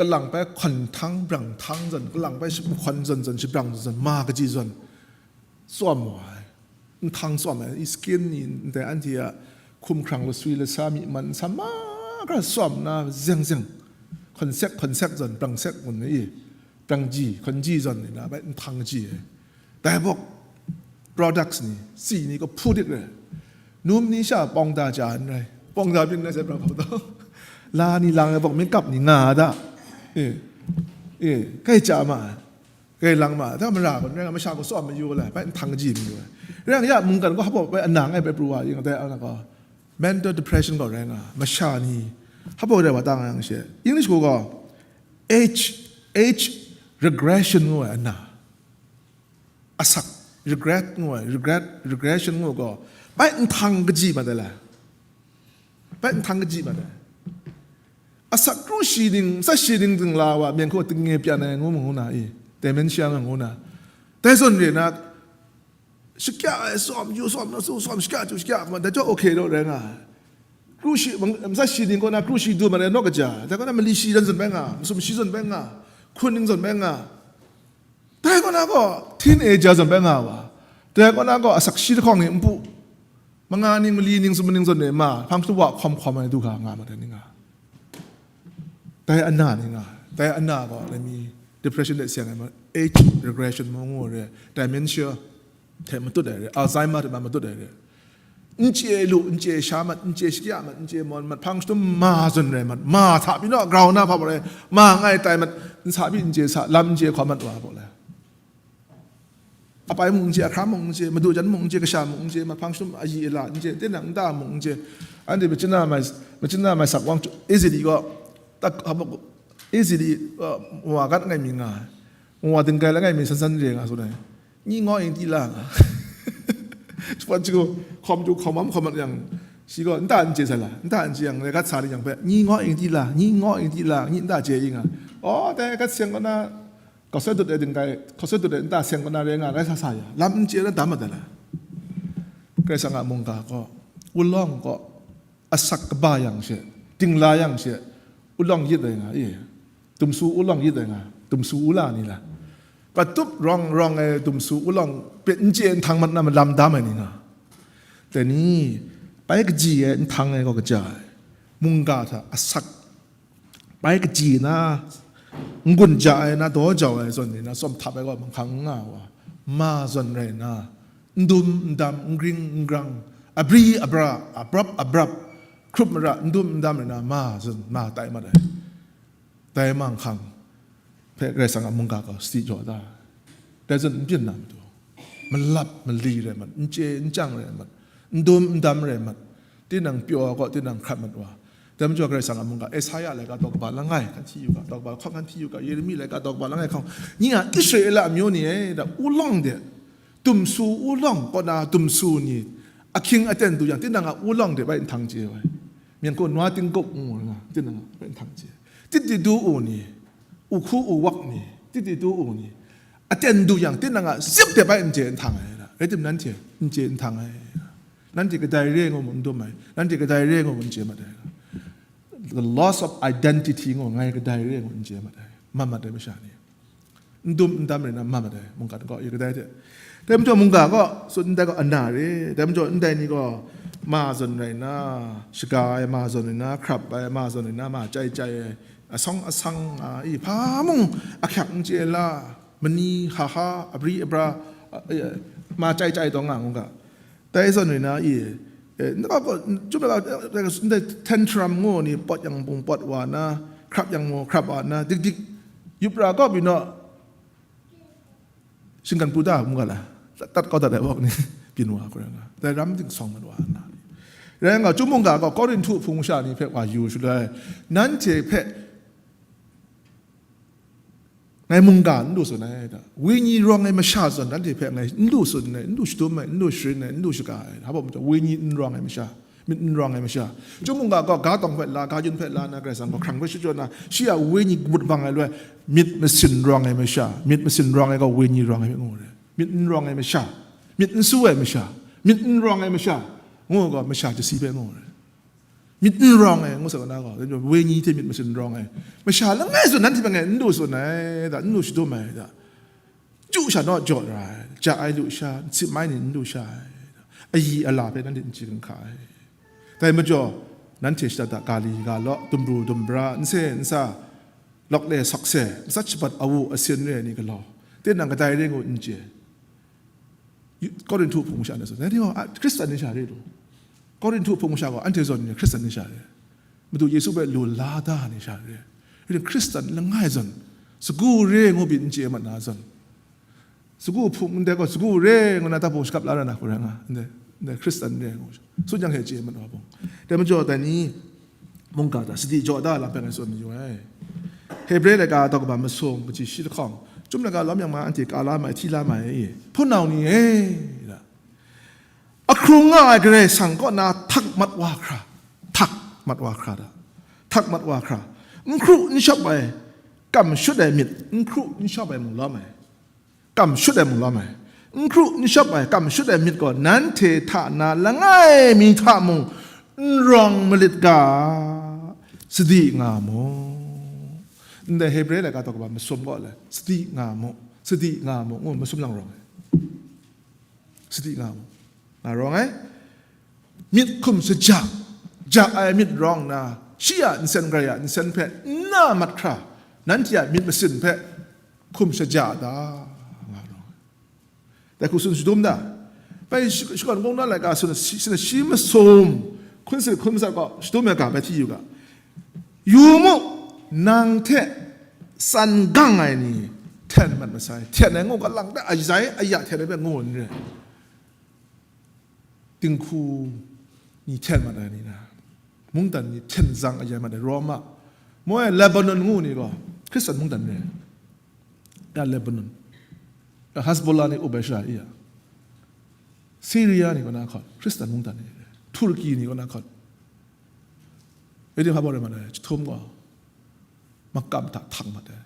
kalang bai hkawn htang, brang htang zawn, kalang bai shi-, hkawn zawn zawn, shabrang zawn zawn, ma kaji zawn, tsawm wa ai, nhtang tsawm ai, i skin ni ndai anhte a hkumhkrang laswi lasa myi man nsa mahkra tsawm na zeng zeng, hkawn sek, hkawn sek zawn, brang sek ngun ni i, brang ji, hkawn ji zawn ni na bai nhtang kaji ai. Dai bawk products ni, si ni, kahpu dik rai. Num ni sha pawng da ja n rai, pawng da byin rai sai brang hkau tau. La ni lang ai bawk makeup ni nga da. E, e, kai ja ma ai. Kai lang ma, da mara gaw, rai nga, masha gaw tsawm mayu lai, bai nhtang kaji mayu ai. Rai nga, ya mungkan gaw hpa bai anang ai bai pru wa, yin dai ana gaw, mental depression gaw rai nga, masha ni, hpa rai wa ta nga yang she, English gaw gaw, age, age regression ngu ai ana, asak, regret ngu ai, regret, regression ngu gaw, bai nhtang kaji ma dai lai. Bai nhtang kaji mat ai. Asak kru shi ning, asak shi ning dingla wa, myen hku ting e pyan ai ngu mu ngu na i, dementia nga ngu na. Dai zawn re na, shakya ai, tsawm yu, tsawm na su, tsawm shakya chyu, shakya hkam, dai chyawm okay daw rai nga ai. Kru shi, matsat shi ning kaw na kru shi du ma rai naw kaja, dai kaw na mali shi zawn zawn bai nga, masum shi zawn bai nga, hkun ning zawn bai nga, dai kaw na gaw teenager zawn bai nga wa, dai kaw na gaw asak shi lahkawng ni npu, manga ning, mali ning, sumning zawn e ma, hpang shatup wa hkawm hkawm ai du ga nga ma dai ni nga. Dai ana ni nga, dai ana gaw, let me, depression de siang ai ma, age regression mu ngu re, dementia hte matut ai re, Alzheimer hte matut ai re. N chye lu, n chye sha mat, n chye shakya mat, n chye mawn mat, hpang shatup ma zawn rai mat, ma hta pyi naw grau na hpa baw rai, ma ngai tai mat, n sa pyi n chye sa, lam n chye hkawm mat wa baw lai. Apai mung n chye, ahkra mung n chye, madu jan mung n chye, kasha mung n chye, mat hpang shatup ayi ala n chye, tinang nta mung n chye, anhte machyin na mai, machyin na mai sak wang, easily gaw, tak, easily, uh, wa gat ngai mi nga, wa dinggai la ngai mi san san re nga, so dai. Nyi ngaw ing di la nga. Chupan chu hkawm ju hkawm mam hkawm mat yang, shi gaw, "Nta n chye sa la, nta n chye yang, rai gat sa ni yang hpe, nyi ngaw ing di la, nyi ngaw ing di la, nyi nta chye ing a." Oh, dai gat seng kaw na, hkawsoi dut ai dinggai, hkawsoi dut ai nta seng kaw na rai nga, rai sa sa ya, lam n chye na dam mat ai la. Karai Kasang a mungga gaw, wulawng gaw, asak kaba yang she, dingla yang she, wulawng yit ai nga i, dumsu wulawng yit ai nga, dumsu wula ni la, katup rawng rawng ai dumsu wulawng pet n chye nhtang mat na malam dam ai ni nga, dai ni, bai kaji ai nhtang ai gaw kaja ai, mungga hta asak bai kaji na, n-gun ja ai na, daw jau ai zawn ni na, tsawm htap ai gaw manghkang n nga wa, ma zawn rai na, n dum n dam, n gring n grang, abri abra, abrap abrap, hkrup mara, n dum n dam rai na, ma zawn, ma tai mat ai. Dai manghkang hpe Karai Kasang a mungga gaw sadi jaw da. Dai zawn n byin na matu, malap mali rai mat, n chye n chyang rai mat, n dum n dam rai mat, tinang pyaw gaw tinang hkrat mat wa. Dai majaw Karai Kasang a mungga, Esaia laika daw kaba langai hkan hti yu ga, daw kaba hkawng hkan hti yu ga, Yeremi laika daw kaba langai hkawng, nyi a Israela amyu ni e, da, wulawng de, dumsu wulawng kaw na dumsu ni, ahkying aten du yang, tinang a wulawng de bai nhtang chye ai. Myen kaw nwa tingkup ngu nga, tinang a bai nhtang chye. Titi du u ni, u hku u wak ni, titi du u ni, aten du yang, tinang a zip de bai n chye nhtang ai, rai tim nanhte n chye nhtang ai. Nanhte kadai re ngu mu n dum ai, nanhte kadai re ngu mu n chye mat ai. The loss of identity ngu, ngai kadai re ngu n chye mat ai, man mat ai masha ni. N dum n dam rai na man mat ai, mungga gaw, ya kadai hte. Dai majaw mungga gaw, tsun ndai gaw ana re, dai majaw ndai ni gaw, ma zawn rai na, shaga ai ma zawn rai na, hkrap ai ma zawn rai na, ma chyai chyai ai, asawng asang, a, i, hpa mung ahkyak n chye la, mani, ha ha, abri abra, a, e, ma chyai chyai taw nga ngu ga. Dai zawn rai na i, e, n-, a, gaw, n-, chyum ai ga, e, ndai tantrum ngu ni pawt yang mung pawt wa na, hkrap yang mung hkrap wa na, dik dik, yup ra kaw byin naw, shinggan pru da, ngu ga la, tat, tat kau dat ai awk ni, byin wa hkra nga, dai ram ting sawng mat wa na. Rai nga, chyum mungga gaw Korinhtu hpung masha ni hpe wa yu shaloi, nanhte hpe ngai mungga n lu tsun ai, da. Wenyi rawng ai masha zawn nanhte hpe ngai n lu tsun ai, n lu shadum ai, n lu sharin ai, n lu shaga ai, hpa majaw wenyi n rawng ai masha, myit n rawng ai masha. Chyum mungga gaw ga tawng hpe la, ga yun hpe la na, Karai Kasang gaw hkrang hpe shachyaw na, shi a wenyi kamut bang ai loi, myit masin rawng ai masha, myit masin rawng ai gaw wenyi rawng ai myit ngu re. Myit n rawng ai masha, myit n su ai masha, myit n rawng ai masha, ngu gaw masha chyasi hpe ngu re. Myit n rawng ai, ngu sa na gaw, wenyi hte myit masin n rawng ai masha langai zawn nanhte hpe ngai n lu tsun ai, da, n lu shadum ai, da. Chyu sha naw jaw ra ai, ja ai lu sha, nsit mai ni n lu sha ai, da. Ayi ala hpe nanhte n chye hkra ai. Dai majaw, nanhte shada da ga li ga law, dumbru dumbra, nse nsa, lawk le sawk se, matsat shabat awu asin re ai ni galaw, tinang kadai re ngu n chye. Korinhtu hpung masha ni zawn, dai ni gaw, a, Hkristan ni sha re lu. Korinhtu hpung masha gaw anhte zawn ni Hkristan ni sha re. Madu Yesu hpe lu la da ni sha re. Ring Hkristan langai zawn, sagu re ngu byin n chye mat na zawn, sagu hpung ndai gaw, sagu re ngu na, tabu shakap la ra na hku rai nga, ndai, ndai Hkristan re ngu, tsun yang hte chye mat wa bung. Dai majaw, dai ni, mungga hta sadi jaw da lam hpe ngai tsun mayu ai. Hebre laika daw kaba masum, kaji shi lahkawng, chyum laika lawm yang ma, anhte ka la mai, hti la mai, hpunau ni e, da. Ahkrung nga ai Karai Kasang kaw na htak mat wa hkra, htak mat wa hkra da, htak mat wa hkra, n hkru n shap ai, kam shut ai myit, n hkru n shap ai mung lawm ai. Kam shut ai mung lawm ai. N hkru n shap ai, kam shut ai myit gaw, nanhte hta na langai mi hta mung n rawng malit ga, sadi nga mu. Ndai Hebre laika daw kaba masum gaw le, sadi nga mu, sadi nga mu, ngu masum lang rawng ai. Sadi nga mu, nga rawng ai. Myit hkum shaja, ja ai myit rawng nna, shi a nsen, grai a nsen hpe n na mat hkra, nanhte a myit masin hpe hkum shaja da, nga rawng ai. Dai hku tsun shadum da. Bai shi-, shakawn kungdawn laika tsun shi, shi, shi masum, hkun sit hkun matsat gaw shadum ai ga bai hti yu ga. Yu mu, nang hte tsan gang ai ni hten mat masai, hten ai ngu ga lang de, ayai aya hten ai hpe ngu n re. Dinghku ni hten mat ai ni na, mungdan ni hten zang ayai mat ai, Roma, moi Lebanon ngu ni gaw Hkristan mungdan re. Ya Lebanon, ya Hezbollah ni up ai sha i ya, Syria ni kaw na hkawt, Hkristan mungdan ni re, Turkey ni kaw na hkawt, e di hpa baw rai mat ai, jahtum gaw makam hta htang mat ai,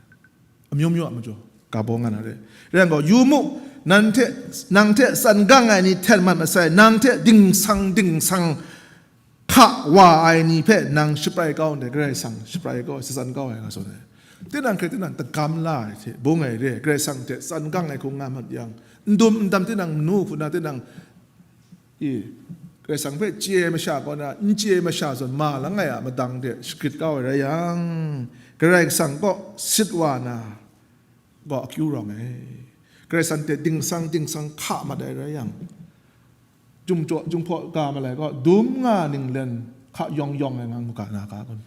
amyu myu a majaw, ga baw nga na re. Rai yang gaw, yu mu, nang hte, nang hte tsan gang ai ni hten mat masai, nang hte dingsang dingsang hka wa ai ni hpe nang shaprai kau ndai, Karai Kasang shaprai kau, shatsan kau ai, nga tsun ai. Tinang hkrai tinang dagam la ai hte bung ai re, Karai Kasang hte tsan gang ai hku nga mat yang, n dum n dam tinang manu hku na tinang, i, Karai Kasang hpe chye ai masha kaw na, n chye ai masha zawn ma langai a madang de shagrit kau ai rai yang, Karai Kasang kaw sit wa na, gaw akyu rawng ai. Karai Kasang hte dingsang dingsang hka mat ai rai yang, jum jaw, jum hpaw ga malai gaw, dum nga ninglen hka yawng yawng ai nga mu ga na ga kun?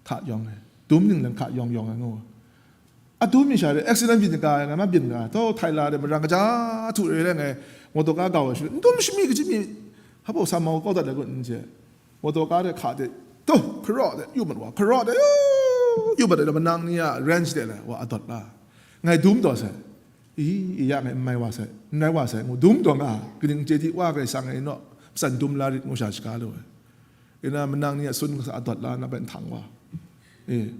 Hka yawng ai. Dum ninglen hka yawng yawng ai ngu. A dum mi sha re, accident byin ga ai nga, ma byin ga, taw, Thailand de marang kaja htu re re ngai, motor ka gau ai shi, n dum shami kaji mi, hpa baw sa mau kau dat ai kun n je. Motor ka de hka de, taw, hkaraw de, yu mat wa, hkaraw de, yu, yu mat de, manang ni a range de le, wa, a dawt la. Ngai dum taw sai. I, i ya ngai n mai wa sai, n rai wa sai, ngu dum taw nga, kaning chye di wa Karai Kasang e naw, matsan dum la rit ngu sha shaga lu ai. Ina manang ni a sun kasa a dawt la na bai n htang wa. E,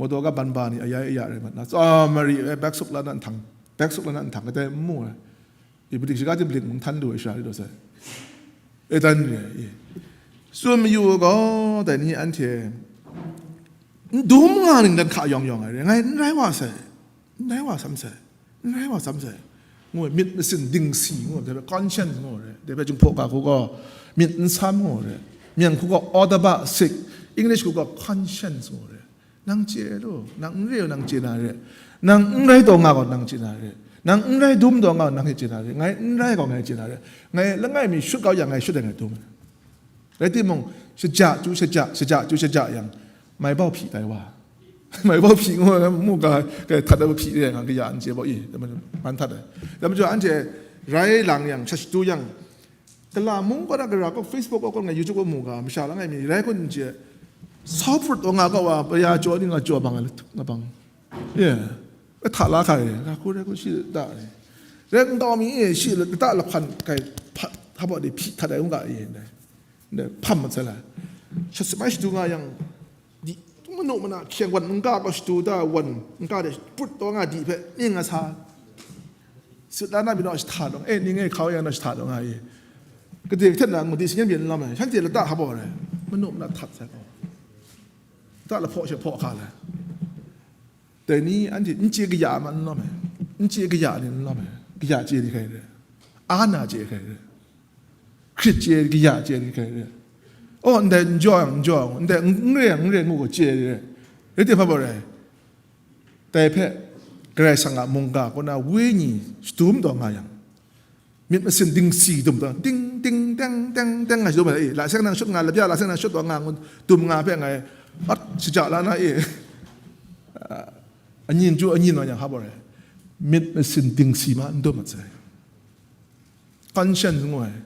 motor ka ban ba ni ayai aya rai mat na, tsawmari e, bek suk la na n htang, bek suk la na n htang, kadai n mu ai. I, padik shaga tim lik mung htan lu ai sha rit taw sai. E dan re, e. Tsun mayu gaw, dai ni anhte, n dum nga ning dan hka yawng yawng ai re, ngai n rai wa sai. N rai wa sam sai, n rai wa sam sai, ngu ai, myit masin dingsi ngu ai, dai hpe conscience ngu ai, dai hpe Jinghpaw ga hku gaw myit n sam ngu ai, myen hku gaw audible sic, English hku gaw conscience ngu ai. Nang chye lu, nang n re u nang chye na re, nang n rai taw nga gaw nang chye na re, nang n rai dum taw nga gaw nang chye na re, ngai n rai gaw ngai chye na re, ngai langai mi shut kau yang ngai shut ai ngai dum ai. Rai timung, shaja chyu shaja, shaja chyu shaja yang, mai bau hpyi tai wa. Mai bau hpyi ngu ai, mu ga, ga htat ai hpyi re nga, kaya n chye bau i, man htat ai. Dai majaw anhte rai lang yang, sha shatu yang, gala mung kaw na gara kaw, Facebook kaw, kaw nga, YouTube kaw mu ga, masha langai mi, rai kun n chye, sau prut taw nga kaw wa, ya jaw ni nga jaw bang ai, nga bang. Ye, e hta la hkai, ga hku rai kun shi da, rai n kau mi e, shi lata lahpan kai, hpa, hpa baw de hpyi htat ai, ngu ga e, ndai, ndai, hpam mat sai la. Sha samai shatu nga yang, di, manu mana hkyeng wan, nka gaw shatu da wan, nka de prut taw nga di hpe, ning nga sa. Sut la na mi naw shata dawng, e, ning e hkau yang naw shata dawng nga e. Gade hten na, ngu di, singyen byin n lam ai, shanhte lata hpa baw rai, manu mana htat sai gaw. Lata lahpaw she hpaw hka lai. Dai ni anhte n chye kaya ma n lawm ai, n chye kaya ni n lawm ai, kaya chye ni hkai re, a na chye hkai re, hkrit chye, kaya chye ni hkai re. Oh, ndai n jaw yang n jaw yang, ndai n re yang n re ngu gaw chye re. Rai timung hpa baw rai, dai hpe Karai Kasang a mungga kaw na wenyi shadum taw nga yang, myit masin dingsi dum taw, ting, ting, teng, teng, teng nga shadum ai, la seng nang shut nga, labya la seng nang shut taw nga, ngu dum nga hpe ngai, at shaja la na e, anyin chyu anyin wa yang hpa baw rai, myit masin dingsi ma n dum mat sai. Conscience ngu ai,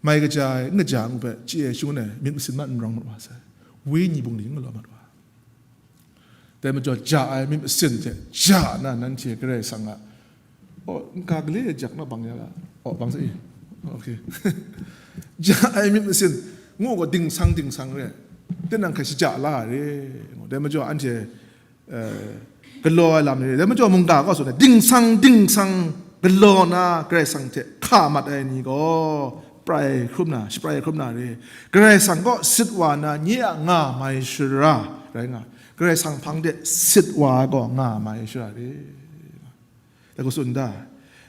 mai kaja ai, n kaja ai ngu hpe chye ai shangun ai, myit masin ma n rawng mat wa sai. Wenyi bungli n galaw mat wa. Dai majaw, ja ai myit masin hte ja na nanhte Karai Kasang a, oh, nka gale e jak na bang ya ga? Oh, bang sa i? Okay. Ja ai myit masin, ngu gaw dingsang dingsang re, tinang hkai shaja la ai re, ngu. Dai majaw, anhte, eh, galaw ai lam ni re, dai majaw, mungga kaw tsun ai, dingsang dingsang galaw na Karai Kasang hte hka mat ai ni gaw, prai hkrum na, shaprai hkrum na re. Karai Kasang kaw sit wa na nye a nga mai shara rai nga, Karai Kasang hpang de sit wa ai gaw nga mai shara re. Dai hku tsun da,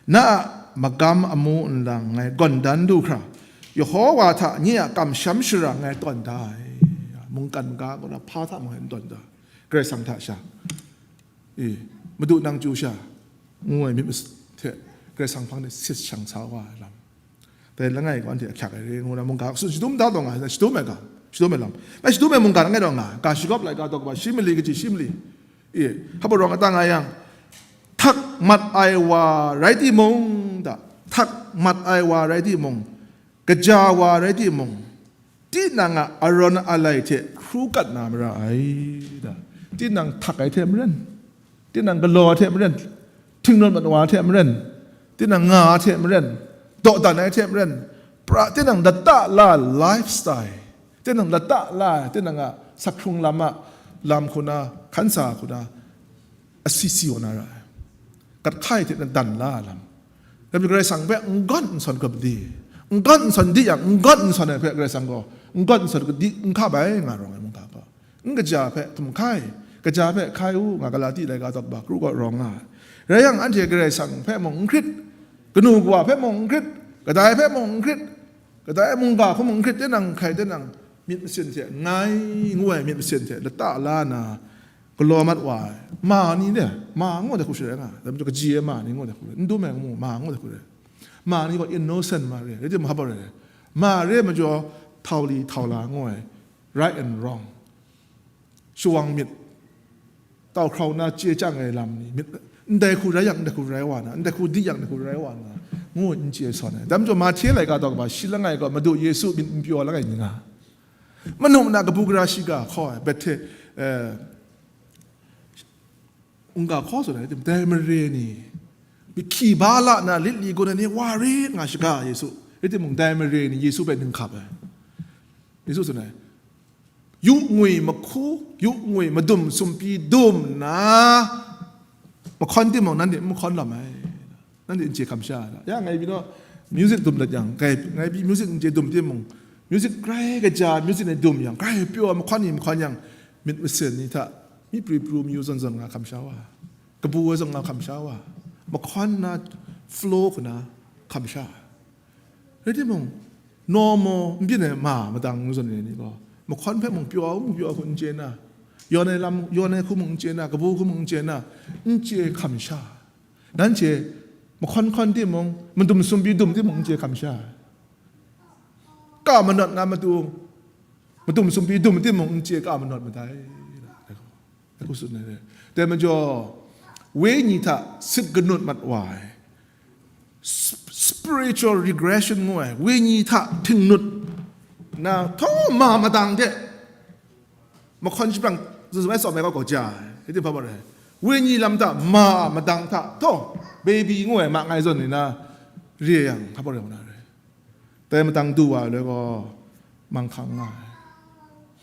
na a magam amu nlang ngai gawn dan lu hkra, Yehowa hta nye a kamsham shara ngai tawn da ai. Mungkan ga gaw na hpa hta mung ngai n tawn da, Karai Kasang hta sha, e, Madu nang chyu sha, ngu ai myit mas-, hte Karai Kasang hpang de sit shang sa wa ai lam. Dai langai gaw anhte ahkyak ai re ngu na mungga tsun shadum da taw nga, shadum ai ga, shadum ai lam. Ngai shadum ai mungga langai taw nga, ga shagawp laika taw kaba shi mali kaji shi mali. E, hpa rawng ata nga yang, htak mat ai wa rai timung, da, htak mat ai wa rai timung, kaja wa rai timung, tinang a arawn alai hte hkru kat na mara ai, da. Tinang htak ai hte maren, tinang galaw ai hte maren, htingnawn mat wa ai hte maren, tinang nga ai hte maren, dawdan ai hte maren, pra, tinang lata la lifestyle, tinang lata la, tinang a sak hkrung lam a lam hku na, hkan sa hku na, asi si wa na ra ai. Kat hkai hte na dan la ai lam. Ram Karai Kasang hpe n gawn n sawn hkap di, n gawn n sawn di yang, n gawn n sawn ai hpe Karai Kasang gaw n gawn n sawn di n hkap ai nga rawng ai mungga gaw. N kaja hpe htum hkai, kaja hpe hkai u nga Galati laika taw kaba kru gaw rawng nga ai. Rai yang, anhte Karai Kasang hpe mung n hkrit, kanu kawa hpe mung n hkrit, kadai hpe mung n hkrit, kadai mungga hpe mung n hkrit, tinang hkai, tinang myit masin hte ngai ngu ai myit masin hte lata la na, galaw mat wa ai, ma ni de, ma ngu de hku sharai nga, dai majaw kaji ai ma ni ngu de hku rai, n dum ai ngu, ma ngu de hku rai. Ma ni gaw innocent ma re, rai timung, hpa rai, ma re majaw, htau li htau la ngu ai, right and wrong, shawang myit, tau hkrau na chye chyang ai lam ni, myit, ndai hku rai yang, ndai hku rai wa na, ndai hku di yang, ndai hku rai wa na, ngu n chye sawn ai. Dai majaw, Mahte laika taw kaba shi langai gaw, Madu Yesu myit n pyaw langai ni nga, manu mana kabu gara shiga hkaw ai, Bethe, eh, Mungga hkaw tsun ai tim, dai mare ni, myit hkyi ba la na lit li gun ai ni wa rit nga shaga Yesu. Rai timung, dai mare ni Yesu hpe ninghkap ai. Yesu tsun ai, yu ngwi mahku, yu ngwi madum sumpi dum nna, mahkawn timung, nanhte n mahkawn lam ai. Nanhte n chye hkam sha ai. Ya, ngai pyi naw, music dum dat yang, ngai, ngai pyi music n chye dum timung, music grai kaja, music ni dum yang, grai pyaw mahkawn ni mahkawn yang, myit masin ni hta, myi pri pru mayu zawn zawn nga hkam sha wa, kabu ai zawn nga hkam sha wa, mahkawn na flow hku na hkam sha. Rai timung, normal n byin ai ma madang zawn ni gaw, mahkawn hpe mung pyaw, mung pyaw hku n chye na, yawn ai lam, yawn ai hku mung n chye na, kabu hku mung n chye na, n chye hkam sha. Nanhte mahkawn hkawn timung, madum sumpi dum timung n chye hkam sha. Ka manawt na matu, madum sumpi dum timung n chye ka manawt madai. Dai hku tsun ai re. Dai majaw, wenyi hta sit kanut mat wa ai, sp-, spiritual regression ngu ai, wenyi hta htingnut na, htaw ma madang de, mahkawn shapran zuzu ai tsawm ai kau kau ja ai, rai tim hpa rai. Wenyi lam hta ma madang hta, htaw, baby ngu ai, ma ngai zawn ni na, re yang, hpa rai na re. Dai madang du wa ai loi gaw, manghkang nga ai.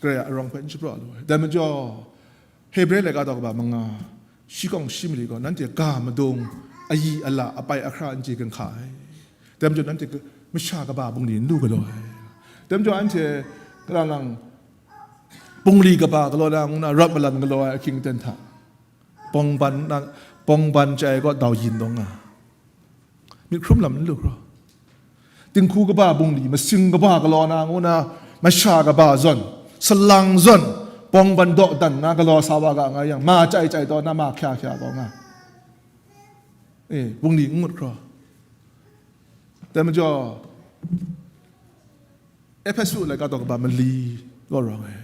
Karai a arawng hpe n shapraw lu ai. Dai majaw, Hebre laika taw kaba manga, shi kawng shi mali gaw, nanhte ga madung, ayi ala, apai ahkra n chye ginhka ai. Dai majaw, nanhte ga-, masha kaba bungli n lu galaw ai. Dai majaw, anhte, kalang lang, bungli kaba galaw na, ngu na, rawt malan galaw ai ahkying aten hta, bawngban na, bawngban chyai kaw dau yin dawng nga, myit hkrum lam n lu hkraw, dinghku kaba bungli, masing kaba galaw na, ngu na, masha kaba zawn, salang zawn, bawngban dawdan na galaw sa wa ga nga yang, ma chyai chyai taw na, ma hkya hkya taw nga, e, bungli n ngut hkraw. Dai majaw, Ehpesu laika taw kaba mali gaw rawng ai.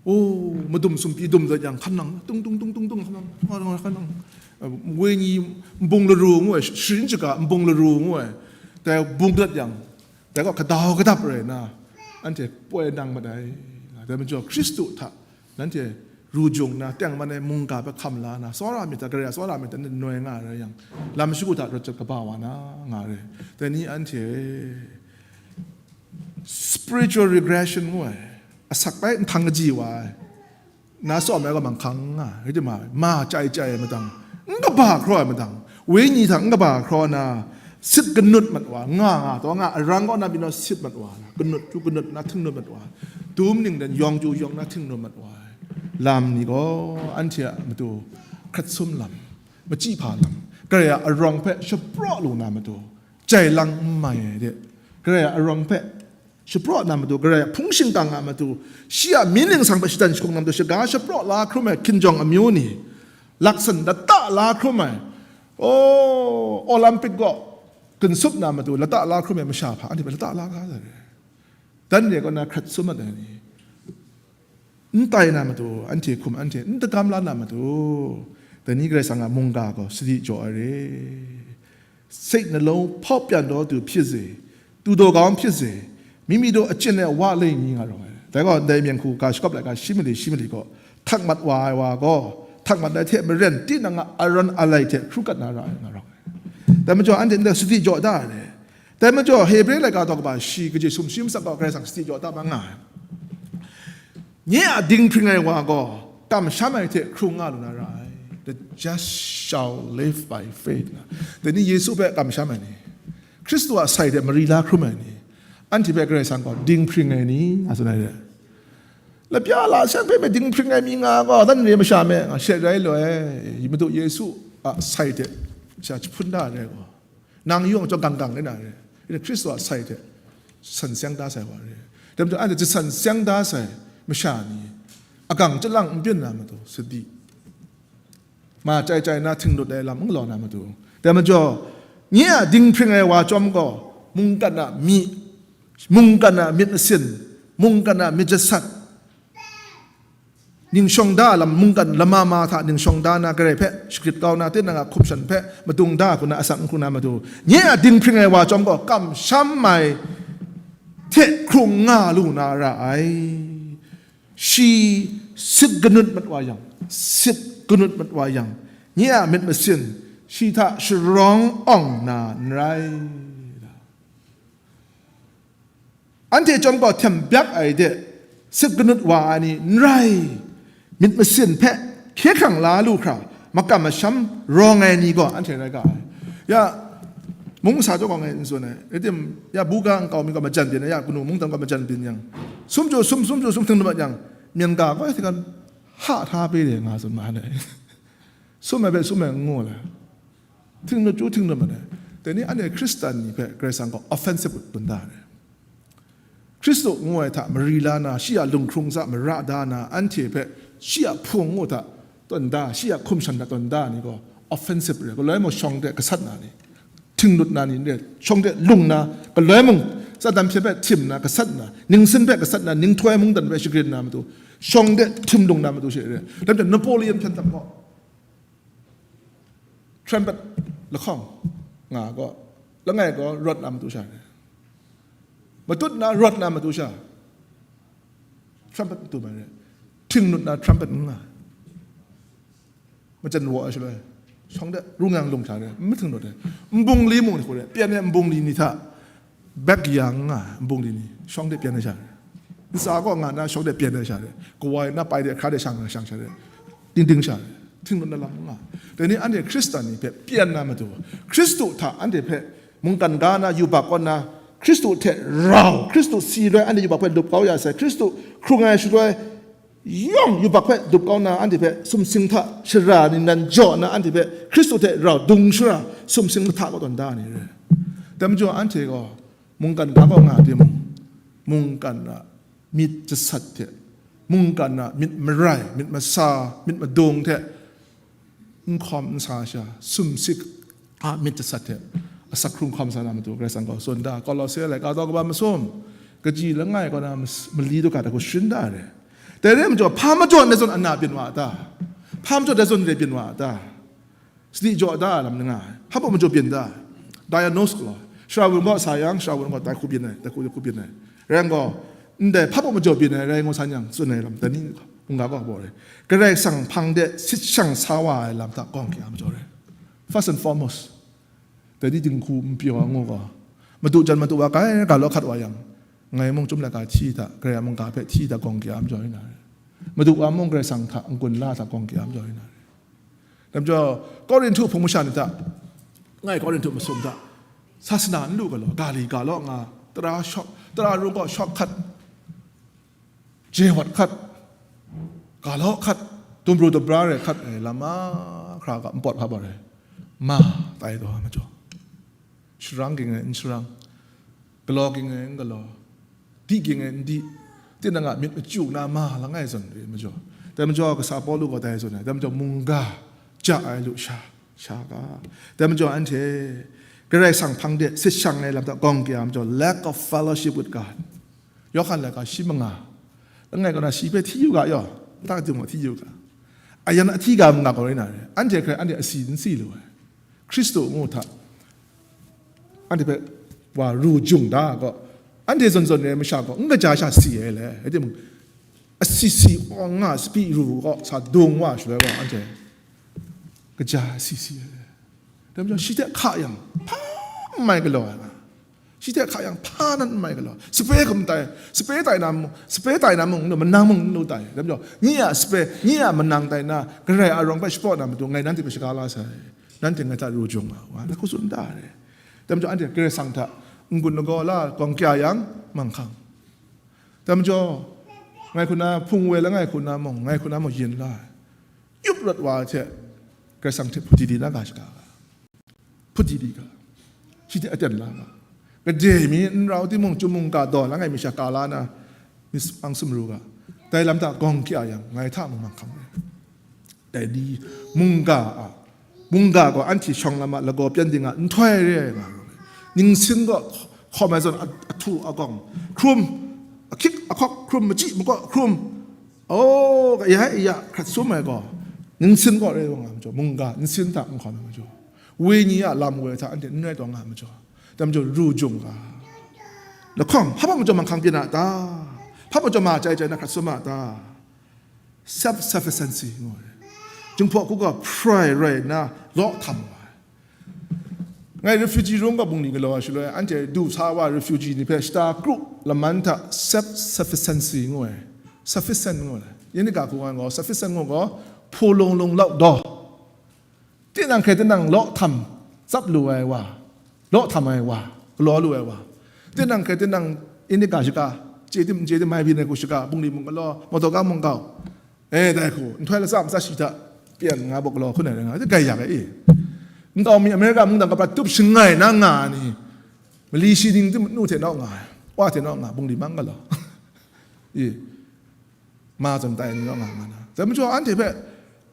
O, madum sumpi dum dat yang, hkan nang, tung, tung, tung, tung, tung, hkan nang, hkan nang, hkan nang. Wenyi nbung laru ngu ai, sharin shaga nbung laru ngu ai. Dai bung dat yang, dai gaw kadau kadap rai na, anhte poi nang mat ai. Dai majaw, Hkristu hta nanhte ru jung na, tengman ai mungga hpe hkam la na, tsawra myit hta, Karai a tsawra myit hta, nanhte noi nga rai yang, lam shagu hta rawt jat kaba wa na nga rai. Dai ni anhte spiritual regression ngu ai, asak bai nhtang kaji wa ai, na tsawm ai gaw manghkang nga ai, rai timung, ma chyai chyai ai madang, n kaba hkraw ai madang, wenyi hta n kaba hkraw na, Sit kanut mat wa, nga nga taw nga, arang kaw na byin naw sit mat wa, kanut chyu kanut na htingnu mat wa, dum ning dan yawng chyu yawng na htingnu mat wa, lam ni gaw anhte a matu hkrat sum lam, machyi hpa lam, Karai a arawng hpe shapraw lu na matu, jai lang n mai ai de, Karai a arawng hpe shapraw na matu, Karai a hpung shingkang a matu, shi a myi ningsang hpe shatan shakung na matu, shaga shapraw la hkrum ai hkinjawng amyu ni, laksan lata la hkrum ai, o, Olympic gaw ginsup na matu, lata la hkrum ai masha hpa, anhte hpe lata la ga ai. Dan re kaw na hkrat sum mat ai ni, n tai na matu, anhte hkum anhte n dagam la na matu, dai ni Karai Kasang a mungga gaw sadi jaw ai re. Satan a long hpaw pyan daw du hpyi ze, tu daw kau hpyi ze, mimi daw achyin ai wa leng ni nga rawng ai. Dai gaw ndai myen hku ga shakap laika shi mali shi mali gaw, htak mat wa ai wa gaw, htak mat ai hte maren tinang a aran alai hte hkru kat na ra ai nga rawng ai. Dai majaw anhte nta sadi jaw da ai le. Dai majaw Hebre laika daw kaba shi kaji sum shi masak gaw Karai Kasang sadi jaw da ma nga ai. Nye a dinghpring ai wa gaw kamsham ai hte hkrung nga lu na ra ai. The just shall live by faith. Dai ni Yesu hpe kamsham ai ni, Hkristu a sai hte mari la hkrum ai ni, anhte hpe Karai Kasang gaw dinghpring ai ni, nga tsun ai re. Lapya la seng hpe dinghpring ai mi nga gaw, dan re masha me, nga she rai loi, Madu Yesu a sai hte sha jahpun da ai gaw. Nang yawng chyawm gang gang rai na re, Hkristu a sai hte san seng da sai wa re. Dai majaw anhte jasan seng da sai masha ni, agang chyalang n byin na matu, sadi, ma chai chai na htinglut ai lam n galaw na matu. Dai majaw, nye a dinghpring ai wa chyawm gaw, mungkan a myi, mungkan a myit masin, mungkan a myit jasat, ningshawng da lam, mungkan lama ma hta ningshawng da na, Karai hpe shagrit kau na, tinang a hkum shan hpe madung da hku na, asak n hku na matu, nye a dinghpring ai wa chyawm gaw kamsham ai hte hkrung nga lu na ra ai. Shi sit kanut mat wa yang, sit kanut mat wa yang, nye a myit masin shi hta sharawng awng na n rai. Anhte chyawm gaw htem byak ai de, sit kanut wa ai ni n rai, myit masin hpe hkye hkrang la lu hkra, makam masham rawng ai ni gaw anhte rai ga ai. Ya, mung masa chyawm gaw ngai n tsun ai, rai tim, ya, buga nkau mi gaw majan byin ai, ya, kanu mungdan gaw majan byin yang, sum chyu sum, sum chyu sum htingnu mat yang, myen ga gaw htinggan ha hta pe de nga tsun ma ai. Sum ai hpe sum ai n ngu ai. Htingnu chyu htingnu mat ai. Dai ni anhte Hkristan ni hpe Karai Kasang gaw offensive tawn da ai. Hkristu ngu ai hta mari la na, shi a lunghkrung hta mara da na, anhte hpe shi a hpung ngu hta tawn da, shi a hkum shan hta tawn da ni gaw offensive re. Galoi mung shawng de gasat na ni, htinglut na ni re, shawng de lung na, galoi mung Satan hpyen hpe htim na, gasat na, ningsin hpe gasat na, ninghtoi mungdan hpe shagrin na matu, shawng de htim lung na matu she re. Dai majaw Napoleon hpyen tam gaw, trumpet lahkawng nga gaw, langai gaw rawt na matu sha re. Matut na rawt na matu sha, trumpet matu ma re. Htinglut na trumpet n nga. Majan wa ai shaloi, shawng de rung yang lung sha re, n mahting rawt ai. Nbungli mung ni hku re, pyan ai nbungli ni hta, bek yang nga, nbungli ni, shawng de pyan ai sha re. Ntsa gaw nga na, shawng de pyan ai sha re. Kawa na pai de, hkra de shang, shang sha re. Ding ding sha re. Htinglut na lam nga. Dai ni anhte Hkristan ni hpe pyan na matu, Hkristu hta anhte hpe mungkan ga na yubak kaw na, Hkristu hte rau, Hkristu si loi anhte yubak hpe lup kau ya sai, Hkristu hkrung ai shaloi, yawng yubak hpe dup kau na, anhte hpe sumsing hta shara ningnan jaw na, anhte hpe Hkristu hte rau dung shara sumsing mahta kaw tawn da ai ni re. Dai majaw anhte gaw mungkan ga kaw nga timung, mungkan a myit jasat hte, mungkan a myit marai, myit masa, myit madung hte n hkawm n sa sha, sumsik a myit jasat hte asak hkrung hkawm sa na matu Karai Kasang gaw tsun da. Kolose laika daw kaba masum, kaji langai kaw na mas-, mali daw ga hku sharin da ai re. Dai re ai majaw, hpa majaw ndai zawn ana byin wa a ta? Hpa majaw ndai zawn re byin wa a ta? Sadi jaw da ai lam ni nga ai. Hpa baw majaw byin da ai? Diagnose galaw ai. Shara wun gaw sa yang, shara wun gaw dai hku byin ai, dai hku, dai hku byin ai. Rai yang gaw, ndai hpa baw majaw byin ai rai ngu san yang, tsun ai lam, dai ni mungga gaw hpa baw rai. Karai Kasang hpang de sit shang sa wa ai lam hta gawng kya majaw rai. First and foremost, dai ni dinghku n pyaw ai ngu gaw, madu jan madu wa kai ga law hkat wa yang, ngai mung chyum laika hti hta, Karai a mungga hpe hti hta gawng kya majaw rai na rai. Madu wa mung Karai Kasang hta n-gun la hta gawng kya majaw rai na rai. Dai majaw, Korinhtu hpung masha ni hta, ngai Korinhtu masum hta, Sasana n lu ga law, ga li ga law nga, tara shawk, tara rung gaw shawk hkat, je wat hkat, ga law hkat, dumru dabra rai hkat, eh, lam mahkra ga npawt hkap ai rai. Ma, tai taw ai majaw. Sharang ging ai n sharang, galaw ging ai n galaw, di ging ai n di, tinang a myit machyu na ma langai zawn re majaw. Dai majaw kasa Pawlu gaw dai zawn ai, dai majaw mungga ja ai lu sha, sha ga. Dai majaw anhte Karai Kasang hpang de sit shang ai lam hta gawng kya majaw, lack of fellowship with God. Yawhan laika shi manga, langai kaw na shi hpe hti yu ga yaw, nta dung hti yu ga. Ayan ahti ga manga gaw rai na re, anhte hkrai anhte asi n si lu ai. Hkristu ngu hta, anhte hpe wa ru jung da gaw, anhte zawn zawn re ai masha gaw, n kaja sha si ai le, rai timung, asi si awng nga sapi ru gaw sa dung wa shaloi gaw, anhte kaja asi si ai le. Dai majaw, shi hte hka yang, hpa n mai galaw ai nga. Shi hte hka yang, hpa nan n mai galaw. Sape hkum tai, sape tai na mung, sape tai na mung, n lu, manang mung n lu tai. Dai majaw, nye a sape, nye a manang tai na, Karai a arawng hpe shapraw na matu, ngai nanhte hpe shaga la sai. Nanhte ngai hta ru jung nga u, nga na hku tsun da re. Dai majaw, anhte Karai Kasang hta n-gun lagaw la gawng kya yang, manghkang. Dai majaw, ngai hku na hpung woi langai hku na mung, ngai hku na mung yin la ai. Yup rawt wa ai hte, Karai Kasang hte hput di di na ga shaga ga. Hput di di ga. Shi hte aten la ga. Gade mi n rau timung, chyum mungga daw langai mi sha ka la na, mis ang sumru ga. Dai lam hta gawng kya yang, ngai hta mung manghkang ai. Dai ni mungga a, mungga gaw anhte shawng lam a lagaw pyan ding a nhtoi re ai nga rawng ai. Ningsin gaw hkawm ai zawn a-, ahtu agawng, hkrum, ahkyik ahkawk hkrum, machyi makaw hkrum, o, ya ya hkrat sum ai gaw, ningsin gaw re nga majaw, mungga nsin hta n hkawm ai majaw, wenyi a lam woi hta anhte n rai taw nga majaw, dai majaw ru jung ga. Lahkawng, hpa majaw manghkang byin a ta? Hpa majaw ma chyai chyai na hkrat sum a ta? Self sufficiency ngu ai. Jinghpaw hku ga prai rai nna law htam wa ai. Ngai refugee rung ga bungli galaw ai shaloi, anhte du sa wa refugee ni hpe shata kru laman hta self sufficiency ngu ai. Sufficient ngu ai. Yen ni ga hku ngai gaw, sufficient ngu gaw, hpaw lung lung lau daw. Tinang hkrai tinang law htam tsap lu ai wa, law htam ai wa, galaw lu ai wa, tinang hkrai tinang ini ga shiga, chye tim n chye tim mai byin ai hku shiga, bungli mung galaw, mawtaw ga mung gau, e, dai hku, nhtoi latsa matsa shi hta pyan nga bawk galaw hkun ai rai nga, gai yak ai e. Nkau mi Amerika mungdan kapra tup shangai na nga ai ni, mali shi ning tim nu hte nau nga ai, wa hte nau nga, bungli mang galaw. E. Ma zawn tai ni rawng nga nga na. Dai majaw anhte hpe,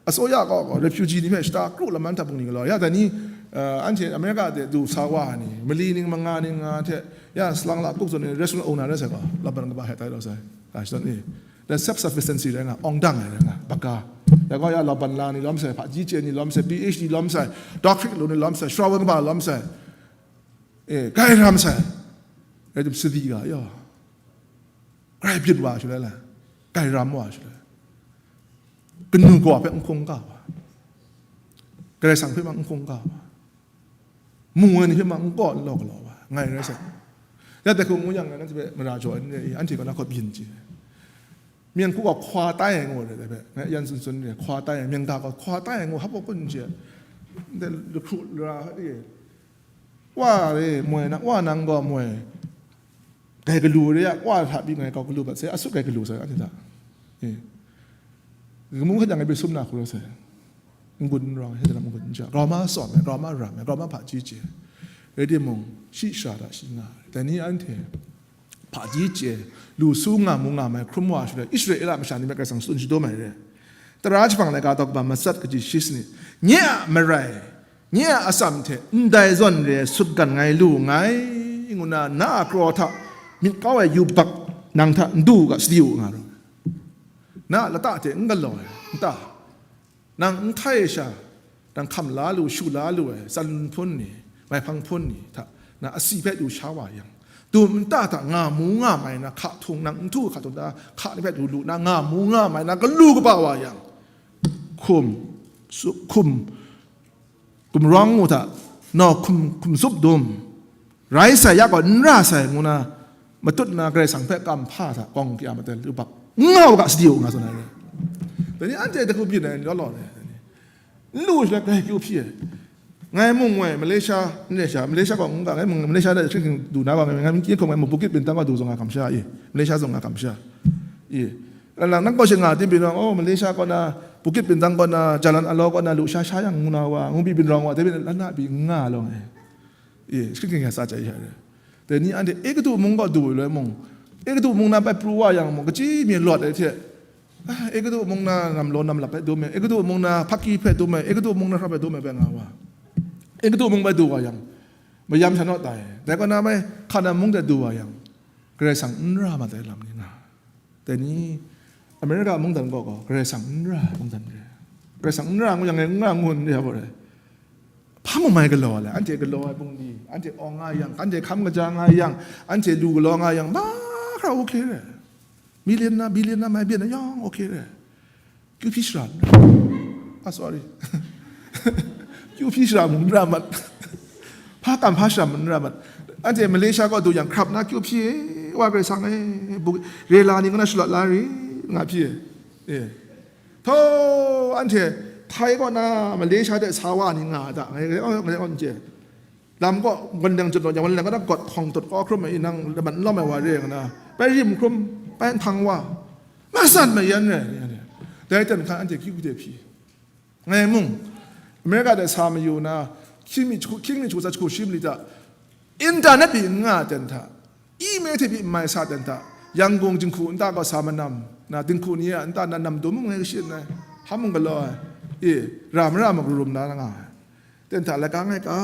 asoya gaw, gaw, refugee ni hpe shata kru laman hta bungli galaw. Ya dai ni, eh, anhte America de du sa wa ai ni, mali ning manga ning nga hte, ya salang la kup zawn ni restaurant owner rai sai gaw, laban kaba hkrai tai law sai. Ga shadawn e. Dan self sufficiency rai nga, awng dang ai rai nga, baka. Ya gaw ya laban la ni lawm sai, hpaji chye ni lawm sai, P H D lawm sai, doctorate lu ni lawm sai, sharawan kaba lawm sai. E, grai ram sai. Rai tim sadi ga, ya. Grai byin wa shaloi la, grai ram wa shaloi, kanu kawa hpe n hkungga wa, Karai Kasang hpe ma n hkungga wa, mu ai ni hpe ma n kaw n law galaw wa, ngai rai sai. Ya dai hku ngu yang, nanhte hpe mara jaw ai ni, anhte kaw na hkawt byin chye. Myen hku gaw hkwa tai ai ngu ai dai hpe, ngai yan tsun tsun ni, hkwa tai ai, myen ga gaw hkwa tai ai ngu, hap gaw kun n chye. Ndai lahkru lara hpe, wa re moi na, wa nang gaw moi. Gai galu re ya, wa hta pyi ngai kau galu bat sai, asu gai galu sai, anhte hta. E. Kamu hkajang e bai sum na hku rawt sai. N-gun n rawng, hte lam n-gun n ja. Grau ma tsawm ai, grau ma ram ai, grau ma hpaji chye ai. Rai timung, shi sara hta shi nga ai. Dai ni anhte hpaji chye ai, lu su nga mu nga mai hkrum wa shaloi, Israela masha ni hpe Karai Kasang tsun shadum ai re. Tara jahpang laika daw kaba matsat kaji shi sanit, nye a marai, nye a atsam hte ndai zawn re sutgan ngai lu nngai, ngu na, na a kraw hta myit kau ai yubak nang hta n du u ga, sadi u nga rawng ai. Na a lata hte n galaw ai, nta, nang n hkai ai sha, nang hkam la lu, shu la lu ai, tsan hpun ni, maihpang hpun ni hta, na asi hpe du sha wa yang, dum nta hta nga mu nga mai na, hka htung nang n htu hka htung hta, hka ni hpe du lu na, nga mu nga mai na, galu kaba wa yang, hkum, su-, hkum, gumrawng ngu hta, nau hkum, hkum zup dum, rai sai, ya gaw n ra sai, ngu na, matut na Karai Kasang hpe kam hpa hta, gawng kya maten, yubak n nga u ga, sadi u nga tsun ai. Dai ni anhte dai hku byin ai ni law law ni, n lu shaloi grai kyu hpyi ai. Ngai mung ngoi Malaysia, Malaysia, Malaysia kaw n ga, ngai mung Malaysia de hkring hkring du na wa, ngai, ngai mung kye hkawng ngai mung Bukit Bintang kaw du zawn nga kamsham i, Malaysia zawn nga kamsham i. Lang lang nang kaw shing nga tim byin rawng, oh, Malaysia kaw na, Bukit Bintang kaw na, Jalan Alor kaw na, lu sha sha yang ngu na wa, ngu byin rawng wa, de byin la na byin nga long e. I, hkring hkring ya sa chye ya. Dai ni anhte Ekatu mung kaw du ai loi mung, Ekatu mung na bai pru wa yang mung, kaji mi lawt ai hte, ah, Ekatu mung na nam law nam lap hpe dum ai, Ekatu mung na hpaki hpe dum ai, Ekatu mung na hkrap hpe dum ai bai nga wa. Ekatu mung bai du wa yang, mayam sha naw tai. Dai kaw na bai, Hkana mung de du wa yang, Karai Kasang n ra mat ai lam ni nga. Dai ni, America mungdan gaw, gaw, Karai Kasang n ra ai mungdan re. Karai Kasang n ra ngu yang, n ra ngu n re ai gaw re. Hpa mung mai galaw ai, anhte galaw ai bungli, anhte awng nga yang, anhte hkam kaja nga yang, anhte lu galaw nga yang, mahkra okay re. Million na, billion na, mai byin na yawng okay re. Kyu hpyi shara n ra. Ah, sorry. Kyu hpyi shara mung n ra mat. Hpa kam hpa shara mung n ra mat. Anhte Malaysia kaw du yang hkrap na kyu hpyi, wa Karai Kasang e, bu-, rela ni kaw na shalawt la ri, nga hpyi. Eh. Tho, anhte Thai kaw na Malaysia de sa wa ni nga da, ngai, ngai, ngai, ngai, ngai, Lam gaw, wan leng jut law, wan leng kaw na gawt hkawng tut kau hkrum ai, nang laman n lawm ai wa re nga na, bai rim hkrum, bai nhpang wa, masan mayan rai, dai ten hkan anhte kyu de hpyi. Ngai mung, America de sa mayu na, hkying mi jahku, hkying mi jahku tsa jahku shi mali hta, internet pyi n nga ten hta, email hte pyi n mai sa ten hta, Yangon jinghku nta gaw sa manam, na dinghku ni a nta na nam dum ngai kashi n ai, hpa mung galaw ai, e, ra mara mung rum na nga ai. Ten hta laika ngai ka,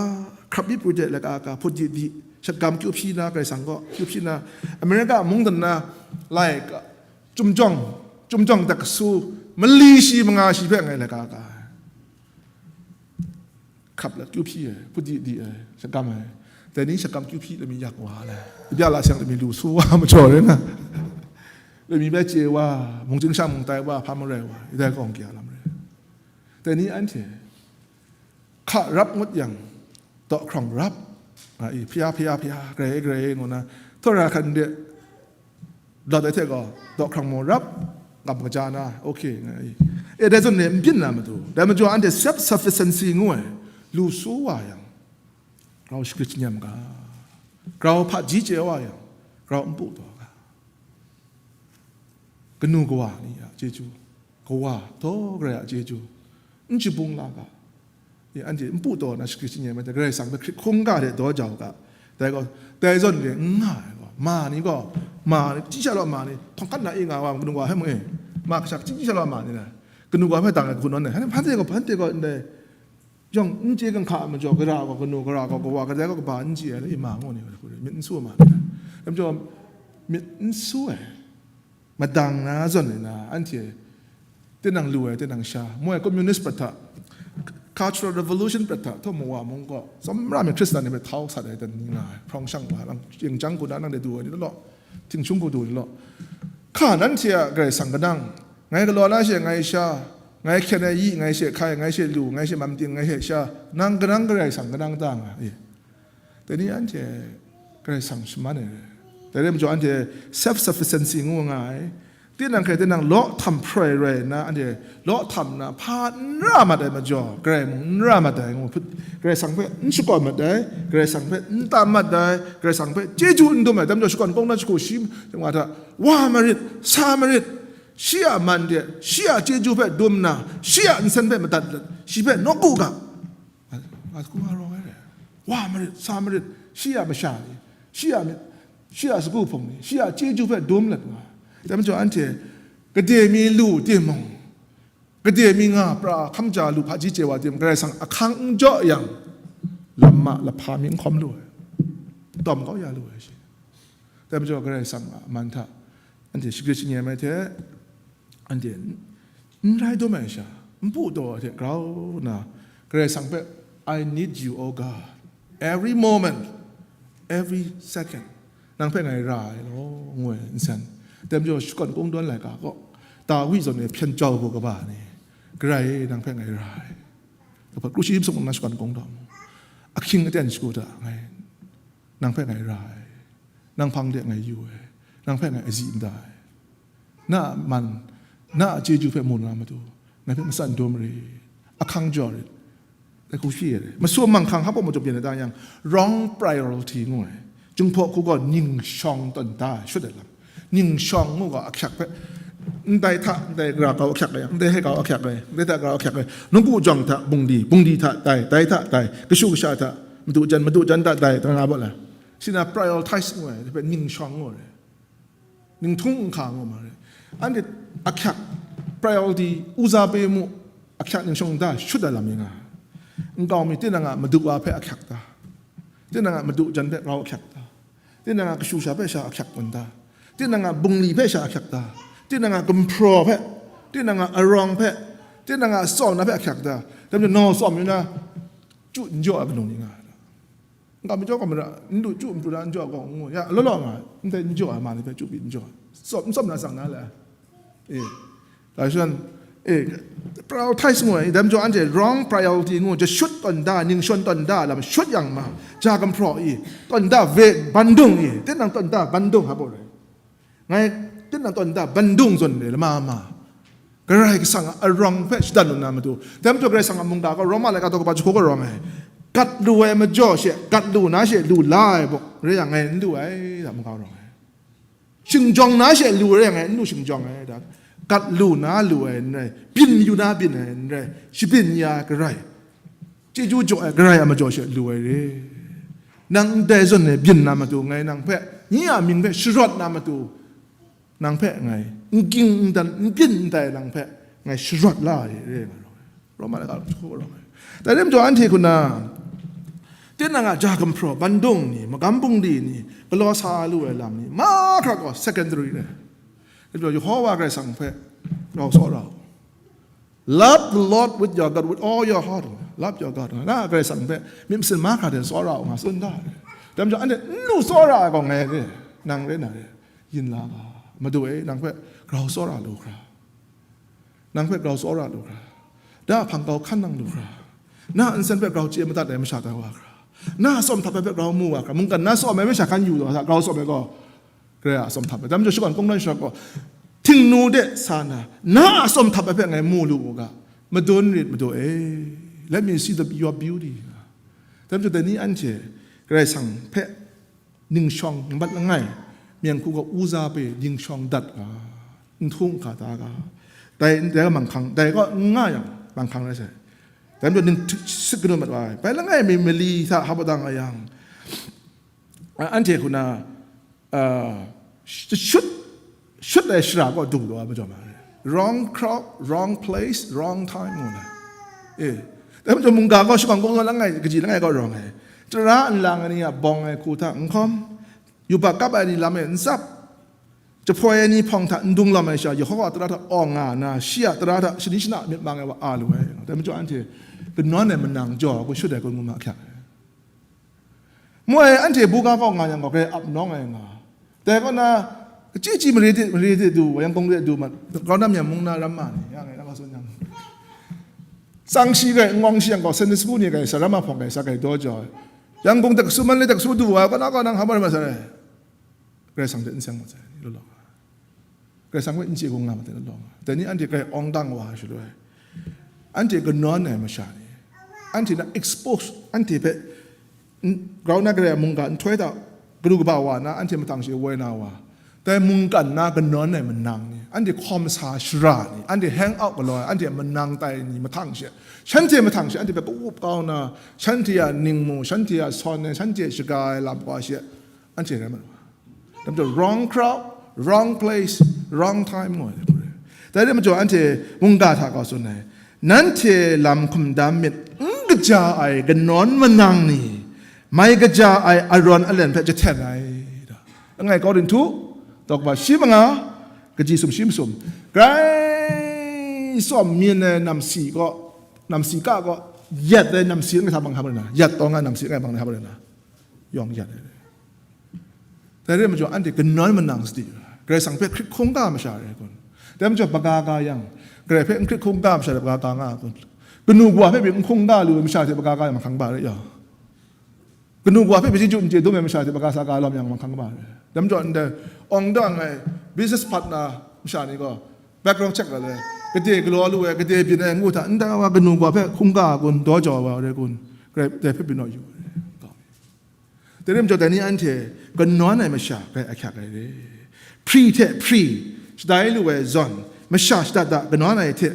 hkrap mi pru de laika ka, hput di di, shagam kyu hpyi na, Karai Kasang gaw kyu hpyi na, America mungdan na, lai ka, chyum jawng, chyum jawng dat kasu, mali shi manga shi hpe ngai laika ka. Hkrap la kyu hpyi ai, hput di di ai, shagam ai. Dai ni shagam kyu hpyi lami yak wa le. Bya la seng lami lu su wa majaw rai na. Lami bai chye wa, mung chying shang mung tai wa, hpa marai wa, idai kawng kya lam rai. Dai ni anhte, hka rap ngut yang, daw hkrang rap, a, i, hpya, hpya, hpya, grai, grai, ngu na, htawra hkan de, dat ai hte gaw, daw hkrang maw rap, ngam kaja na, okay, nga i. E, dai zawn ni n byin na matu, dai majaw anhte self sufficiency ngu ai, lu su wa yang, grau shagrit shi nyam ga, grau hpaji chye wa yang, grau n pu taw ga. Kanu kawa ni a chyeju, kawa taw Karai a chyeju, n jibung la ga, i, anhte n pu taw na shagrit shi nyam ai hte, Karai Kasang hpe hkrit hkungga hte daw jau ga, dai gaw, dai zawn re n nga ai gaw, ma ni gaw, ma ni, chyi sha law ma ni, hpang hkan na i nga wa, kanu kawa hpe mung e, ma kasha chyi sha law ma ni na, kanu kawa hpe dang ai hku nawn ai, hpan hte gaw, hpan hte gaw ndai, Yawng n chye kan hka ai majaw, gara gaw kanu, gara gaw kawa, kadai gaw kaba n chye ai, i ma ngu ni, myit n su ma ni na. Dai majaw, myit n su ai, madang na zawn ni na, anhte tinang lu ai, tinang sha, moi communist prat hta, Cultural Revolution prat hta, htaw mawa mung gaw, tsawmra myit Hkristan ni hpe htau sat ai dan ni nga ai, hprawng shang wa, nang, yin chyang hku na, nang de du ai ni law, htingshung hku du ai ni law. Hka nanhte a Karai Kasang kanang, ngai galaw na she ngai sha, ngai hkyen ai yi, ngai she hkai, ngai she lu, ngai she mam ting, ngai she sha, nang kanang Karai Kasang kanang ta nga, e. Dai ni anhte Karai Kasang shaman ai. Dai rai majaw anhte self sufficiency ngu nga ai. Tinang hkrai tinang law htam hproi rai nna, anhte law htam na hpa n ra mat ai majaw, Karai mung n ra mat ai ngu hput, Karai Kasang hpe n shakawn mat ai, Karai Kasang hpe n tam mat ai, Karai Kasang hpe chyeju n dum ai, dai majaw shakawn kawng na jahku shi, nga hta, wa marit, sa marit, shi a man de, shi a chyeju hpe dum nna, shi a nsen hpe madat let, shi hpe nawku ga, nga hku nga rawng ai re. Wa marit, sa marit, shi a masha ni, shi a myit, shi a sagu hpung ni, shi a chyeju hpe dum let nga. Dai majaw anhte, gade mi lu timung, gade mi nga pra hkam ja lu hpaji chye wa timung, Karai Kasang ahkang n jaw yang, lam ma lahpa mi n hkawm lu ai, tawm kau ya lu ai shi. Dai majaw Karai Kasang a man hta anhte shagrit shi nyam ai hte, anhte n rai dum ai sha, n pu taw ai hte grau nna, Karai Kasang hpe, "I need you, O God, every moment, every second, nang hpe ngai ra ai law," ngu ai nsen. Dai majaw shakawn kungdawn laika gaw, Dawi zawn e hpyen jau bu kaba ni, "Karai e, nang hpe ngai ra ai. Kru shi msung na shakawn kungdawn, ahkying aten shagu hta ngai, nang hpe ngai ra ai, nang hpang de ngai yu ai, nang hpe ngai azi nda ai, na a man, na a chyeju hpe mu na matu, ngai hpe matsan dum rit, ahkang jaw rit, Ai hku shi re. Masum manghkang hpa majaw byin ai ta yang, wrong priority ngu ai. Jinghpaw hku gaw ning shawng tawn da shut ai lam. Ning shawng ngu gaw ahkyak hpe, ndai hta, ndai gara grau ahkyak ai, ndai hte grau ahkyak ai, ndai hta grau ahkyak ai, nawku jawng hta bungli, bungli hta dai, dai hta dai, kashu kasha hta madu jan, madu jan hta dai, dai nga baw la. Sina prioritize ngu ai, hpe ning shawng ngu ai. Ning htung nhka ngu ma re. Anhte ahkyak, priority, uza pe mu, ahkyak ning shawng da shut ai lam i nga. Nkau mi tinang a madu wa hpe ahkyak da. Tinang a madu jan hpe grau ahkyak da. Tinang a kashu sha hpe sha ahkyak tawn da. Tinang a bungli hpe sha ahkyak da. Tinang a gumhpraw hpe, tinang a arawng hpe, tinang a tsawm na hpe ahkyak da. Dai majaw nau tsawm yu na, chyu n jaw ai kanu ni nga ai. N ga mi jaw gaw mara, n lu chyu n pru na, n jaw gaw ngu, ya, law law nga, ndai n jaw ai ma ni hpe chyu byin n jaw ai. Tsawm, n tsawm na tsang na le. E, dai shan, e, prioritize ngu ai, dai majaw anhte wrong priority ngu, ja shut tawn da, ning shawng tawn da, lam shut yang ma, ja gumhpraw i, tawn da ve, bandung i, tinang tawn da, bandung hpa baw rai. Ngai tinang tawn da bandung zawn re lama ma. Karai Kasang a arawng hpe shadan lu na matu. Dai majaw Karai Kasang a mungga gaw Roma laika daw kaba jahku gaw rawng ai. Gat lu ai majaw she, gat lu na she lu la ai bawk, re yang ngai n lu ai, da mungga rawng ai. Shingjawng na she lu re yang ngai n lu shingjawng ai, da. Gat lu na lu ai n rai, byin yu na byin ai n rai, shabyin ya Karai. Chyeju jaw ai Karai a majaw she lu ai re. Nang ndai zawn e byin na matu, ngai nang hpe, nye a mying hpe sharawt na matu, nang hpe ngai n ging n dan, n byin n tai nang hpe ngai sharawt la ai re, nga rawng ai. Roma laika jahku rawng ai. Dai rai majaw anhte hku na, tinang a ja gumhpraw, bandung ni, magam bungli ni, galaw sa lu ai lam ni, mahkra gaw secondary re. Dai majaw Yehowa Karai Kasang hpe grau tsawra u. Love the Lord with your God, with all your heart. Love your God. Na Karai Kasang hpe myit masin mahkra hte tsawra u nga tsun da. Dai majaw anhte n lu tsawra ai gaw ngai re, nang re, na re, yin la ga. Madu e, nang hpe grau tsawra lu hkra. Nang hpe grau tsawra lu hkra. Na a hpang grau hkan nang lu hkra. Na a nsen hpe grau chye madat ai masha tai wa hkra. Na a tsawm htap ai hpe grau mu wa hkra. Mungkan na tsawm ai masha hkan yu taw, grau tsawm ai gaw, Karai a atsawm htap ai. Dai majaw shakawn kungdawn sharap gaw, htingnu de sa na, na a atsawm htap ai hpe ngai mu lu u ga, madun rit madu e, let me see the, your beauty. Dai majaw dai ni anhte Karai Kasang hpe ning shawng mat langai, myen hku gaw uza pe ning shawng dat ga, n htung hka ta ga, dai, dai ga manghkang, dai gaw n nga yang manghkang rai sai. Dai majaw ning sit kanu mat wa ai. Bai langai mi mali hta hap dang a yang, a, anhte hku na, a, sh-, shut, shut ai shara gaw dung taw ai majaw ma ai. Wrong crowd, wrong place, wrong time ngu na. E, dai majaw mungga gaw shakawn kungdawn langai, kaji langai gaw rawng ai. Tara nlang ai ni a bawng ai hku hta n hkawm, yubak kap ai ni lam e n tsap, jahpoi ai ni hpawng hta n dung lam ai sha, Yehowa tara hta awng nga na, shi a tara hta shani shana myit mang ai wa a lu ai. Dai majaw anhte kanawn ai manang jaw ai hku shut ai kun ngu ma hkyak ai. Moi anhte buga kaw nga yang gaw, grai ap nawng ai nga. Dai kaw na, kachyi chyi mare de, mare de du, Yangon de du ma, grau na myen mung na ram ma ni, ya ngai na ma tsun yang. Tsang shi grai, n ngawng shi yang gaw, Sunday school ni grai, sa ram ma hpawng grai, sa grai daw jaw. Yangon de kasu, Manle de kasu du wa, kaw na kaw nang hpa rai ma sa rai. Karai Kasang hte n seng mat sai, ni law law. Karai Kasang hpe n chye hkungga ma hte law nga. Dai ni anhte grai awng dang wa shaloi, anhte kanawn ai masha ni, anhte na expose, anhte hpe n-, grau na Karai a mungga nhtoi hta garu kaba wa na, anhte mahtang she woi na wa, dai mungkan na kanawn ai manang ni, anhte hkawm sa shara ni, anhte hang out galaw ai, anhte manang tai ni mahtang she, shanhte mahtang she, anhte hpe ka-up kau na, shanhte a ningmu, shanhte a sawn ai, shanhte shaga ai lam wa she, anhte rai mat wa. Dai majaw wrong crowd, wrong place, wrong time ngu ai hku re. Dai rai majaw anhte mungga hta gaw tsun ai, nanhte lam hkum dam myit, n kaja ai kanawn manang ni, mai kaja ai arawn alen hpe jahten ai, da. Langai Korinhtu, daw kaba shi manga, kaji sum shi masum, grai tsawm myin ai namsi kaw, namsi ka kaw, yat ai namsi langai hta bang hta bai na, yat taw nga namsi langai bang hta bai na, yawng yat ai. Dai rai majaw, anhte kanawn manang sadi, Karai Kasang hpe hkrit hkungga masha rai kun? Dai majaw, baga ga yang, Karai hpe n hkrit hkungga masha hte baga ga nga kun? Kanu kawa hpe pyi n hkungga lu ai masha hte baga ga yang mahkang ba rai yaw? Kanu kawa hpe pyi chyeju n chye dum ai masha hte baga sa ga lawm yang mahkang ba rai? Dai majaw, ndai awng dang ai business partner masha ni gaw, background check la le, gade galaw lu ai, gade byin ai ngu hta, ndai wa kanu wa hpe hkungga kun, daw jau wa re kun, grai dai hpe byin naw yu ai. Dai rai majaw, dai ni anhte kanawn ai masha grai ahkyak ai re. Hpri hte hpri shadai lu ai zawn, masha shada da kanawn ai hte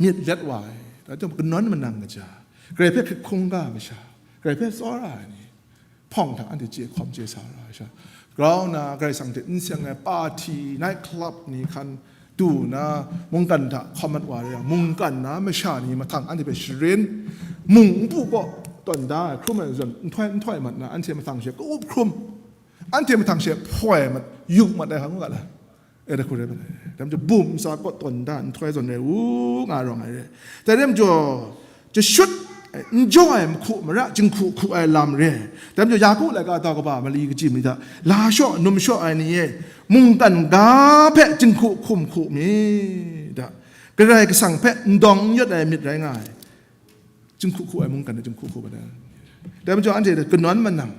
myit let wa ai. Dai hte kanawn manang kaja, grai hpe hkrit hkungga masha, grai hpe tsawra ai ni, hpawng hta anhte chye hkawm chye sa ra ai sha, grau na Karai Kasang hte n seng ai party, night club ni hkan du na, mungkan hta hkawm mat wa re yang, mungkan na masha ni mahtang anhte hpe sharin, mung npu kaw tawn da ai hkrum ai zawn, nhtoi nhtoi mat na, anhte mahtang she ka-up hkrum, anhte mahtang she hpoi mat, yuk mat ai hka ngu ga la. E, da hku rai mat ai. Dai majaw, bum ntsa kaw tawn da, nhtoi zawn rai u, nga rawng ai re. Dai rai majaw, jashut, n jaw ai mahku mara, jinghku hku ai lam re. Dai majaw, Yaku laika daw kaba mali kaji mi hta, la shaw, num shaw ai ni e, mungkan ga hpe jinghku hkum hku mi da, Karai Kasang hpe n dawng n yawt ai myit rai nga ai. Jinghku hku ai mungkan e, jinghku hku ai. Dai majaw, anhte kanawn manang,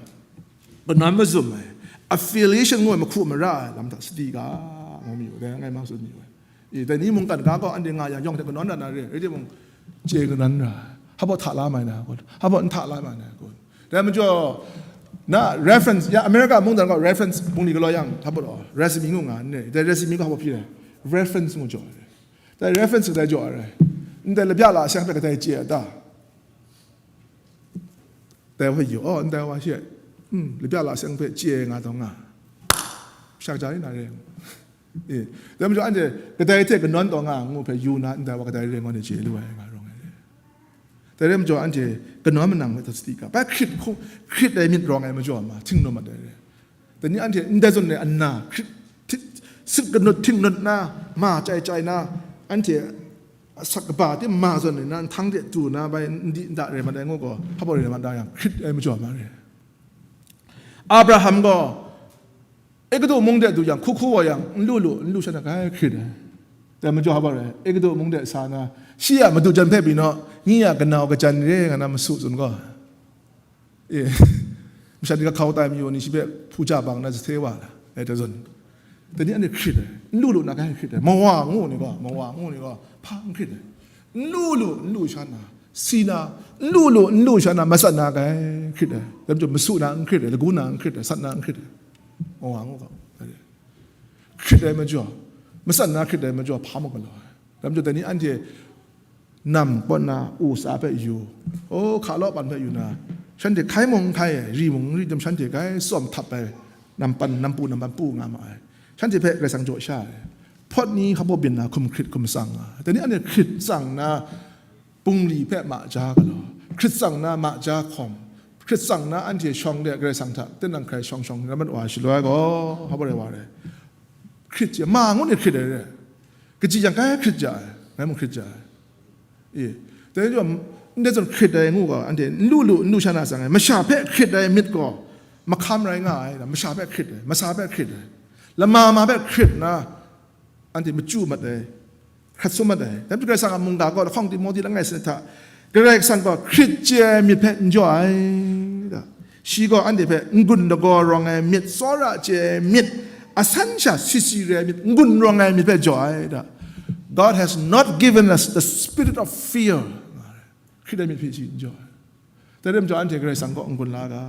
kanawn mazum ai, affiliation ngu ai mahku mara ai lam hta sadi ga, ngu mi u, dai ngai ma tsun mi u. I, dai ni mungkan ga gaw anhte nga yang, yawng hte kanawn ra na re, rai timung, chye kanawn ra ai. Hpa baw hta la mai na kun, hpa baw n hta la mai na kun. Dai majaw, na reference, ya America mungdan gaw reference bungli galaw yang, hpa baw, resume ngu nga, ne, dai resume gaw hpa baw hpyi ai, reference ngu jaw ai. Dai reference kadai jaw ai rai? Ndai labya la seng hpe kadai chye ai ta? Dai wa yu, oh, ndai wa she, hmm, labya la seng hpe chye nga taw nga, shak ja ni na re. E, dai majaw anhte kadai hte kanawn taw nga ngu hpe yu na, ndai wa kadai re ngu ne chye lu ai nga rawng ai re. Dai rai majaw, anhte kanawn manang hpe hta sadi ga, bai hkrit hku, hkrit ai myit rawng ai majaw ma, htingnu mat ai re. Dai ni anhte ndai zawn e nna, hkrit, hti-, sit kanut htingnut na, ma chyai chyai na, anhte asak kaba tim ma zawn e na, nhtang de du na, bai n di n da rai mat ai ngu gaw, hpa baw rai mat da yang, hkrit ai majaw ma re. Abraham gaw Egutu mung de du yang, hku hku wa yang, n lu lu, n lu sha na, grai hkrit ai. Dai majaw hpa rai, Egutu mung de sa na, shi a madu jan hpe pyi naw, nye a kanau kajan re nga na masu tsun gaw, e, masha ni ga hkau tai mayu ni shi hpe hpu ja bang na, jahte wa la, e, dai zawn. Dai ni anhte hkrit ai, n lu lu na, grai hkrit ai, mawa ngu ni gaw, mawa ngu ni gaw, hpa n hkrit ai. N lu lu, n lu sha na, si na, n lu lu, n lu sha na, matsat na, grai hkrit ai. Dai majaw, masu na n hkrit ai, lagu na n hkrit ai, sat na n hkrit ai. Mawa ngu ga, hkrit ai majaw, matsat na hkrit ai majaw, hpa mu galaw ai. Dai majaw, dai ni anhte nam kaw na, u tsa hpe yu, o, hka law pan hpe yu na, shanhte hkai mung n hkai ai, ri mung n ri tim, shanhte grai tsawm htap ai, nam pan, nam pu, nam pan pu nga ma ai. Shanhte hpe Karai Kasang jaw sha ai. Hpawt ni hpa baw byin na, hkum hkrit hkum tsang nga ai. Dai ni anhte hkrit tsang na, bungli hpe ma ja galaw, hkrit tsang na ma ja hkawm, hkrit tsang na anhte shawng de Karai Kasang hta tinang hkrai shawng shawng rai mat wa shaloi gaw, hpa baw rai wa rai? Hkrit chye, ma ngu ni hkrit ai re. Kaji yang grai hkrit ja ai, ngai mung hkrit ja ai. E, dai majaw, ndai zawn hkrit ai ngu ga, anhte n lu lu, n lu sha na tsang ai, masha hpe hkrit ai myit gaw mahkam rai nga ai, masha hpe hkrit ai, masa hpe hkrit ai, lama ma hpe hkrit na, anhte machyu mat ai, hkrat sum mat ai. Dai majaw Karai Kasang a mungga gaw lahkawng Timohti langai sanit hta, Karai Kasang gaw hkrit chye ai myit hpe n jaw ai, da. Shi gaw anhte hpe n-gun lagaw rawng ai myit, tsawra chye ai myit, asan sha si si re ai myit, n-gun rawng ai myit hpe jaw ai, da. God has not given us the spirit of fear. Hkrit ai myit hpe shi n jaw ai. Dai rai majaw, anhte Karai Kasang kaw n-gun la ga,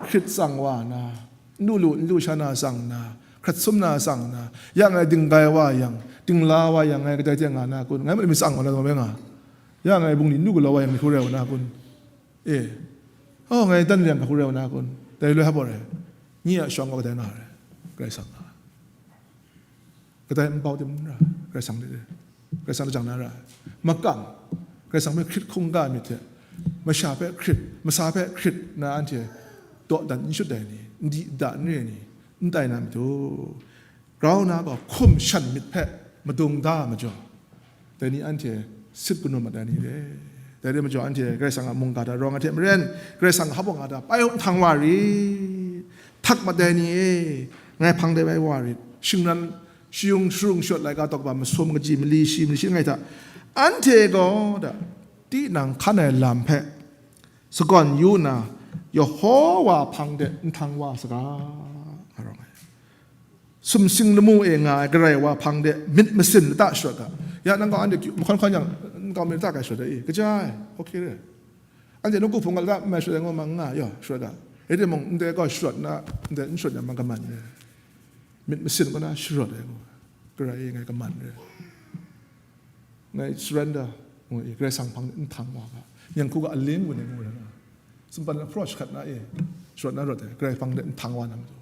hkrit tsang wa na, n lu lu, n lu sha na tsang na, hkrat sum na tsang na, ya ngai dinggai wa yang, dingla wa yang, ngai kadai hte nga na kun? Ngai mung myit tsang wa na, nga, ya ngai bungli n lu galaw wa yang, myit hkru rai wa na kun? E, oh, ngai dan yang hkru rai wa na kun? Dai loi hpa baw rai? Nye a shawng gaw kadai nga rai? Karai Kasang nga. Kadai nbau tim n ra, Karai Kasang de, Karai Kasang lajang na ra ai. Makam, Karai Kasang hpe hkrit hkungga ai myit hte, masha hpe hkrit, masa hpe hkrit na anhte dawdan n shut ai ni, n di da n re ai ni, n tai na matu, grau na gaw hkum shan myit hpe madung da ai majaw, dai ni anhte sit kanu mat ai ni re. Dai re majaw, anhte Karai Kasang a mungga hta rawng ai hte maren, Karai Kasang hpa baw nga hta pai htung wa rit. Htak mat ai ni e, ngai hpang de bai wa rit. Shingran shayung sharung shawt laika tawk ba masum kaji mali shi mali shi langai hta, anhte gaw da, tinang hkan ai lam hpe sagawn yu nna, Yehowa hpang de nhtang wa saga, nga rawng ai. Sumsing lamu e nga ai Karai wa hpang de myit masin lata sharawt ga, Ya, nang gaw anhte kyu-, mahkawn hkawn yang, nang gaw mi lata kai sharawt ai i? Kaja ai, okay re. Anhte nawku hpung ga lata n mai sharawt ai ngu ma n nga, yaw, sharawt ga. Rai timung, ndai gaw sharawt na, ndai n sharawt yang man kaman re. Myit masin kaw na sharawt ai ngu, Karai e, ngai kaman re. Ngai surrender ngu i, Karai Kasang hpang de n htang wa ga. Myen hku ga aling gun ai ngu ra na. Sumpan approach hkat na e, sharawt na rawt ai, Karai hpang de n htang wa na matu.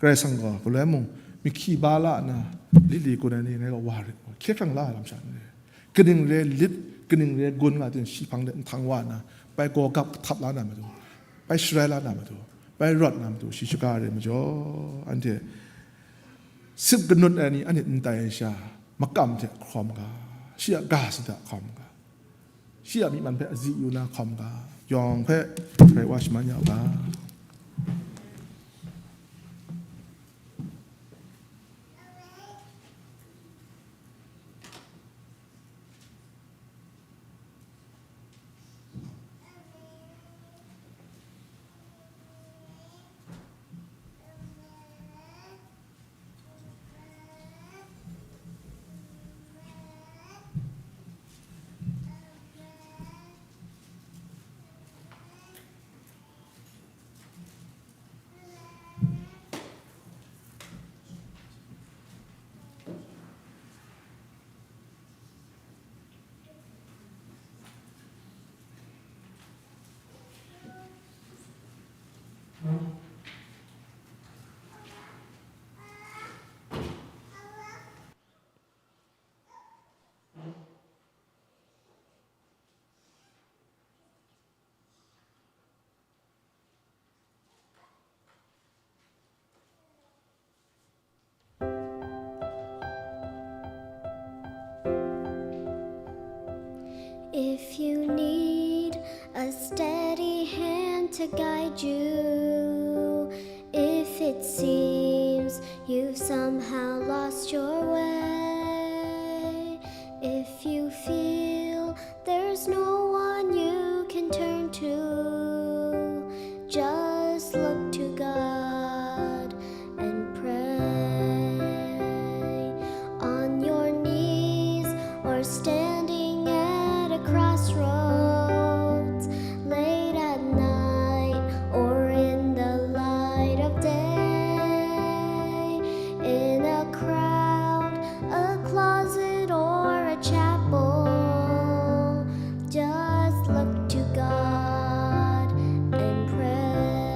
Karai Kasang gaw galoi mung, mihki ba la nna, li li gun ai ni ngai gaw wa rit, hkye hkrang la ai lam sha n re. Kaning re lit, kaning re gun nga tin shi hpang de n htang wa nna, bai gaw gap hkap la na matu, bai sharai la na matu, bai rawt na matu, shi shaga re majaw, anhte sip kanut ai ni anhte n tai ai sha, makam hte hkawm ga, shi a ga sida hkawm ga, shi a myi man hpe azi yu na hkawm ga, yawng hpe rai wa shaman ya u ga. If you need a steady hand to guide you, if it seems you've somehow lost your way, if you feel there's no one you can turn to, just look to God and pray. On your knees or standing at a crossroads, late at night or in the light of day, in a crowd, a closet, or a chapel, just look to God and pray.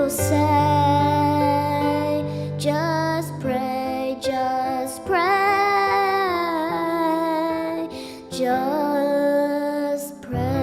Say, just pray, just pray, just pray.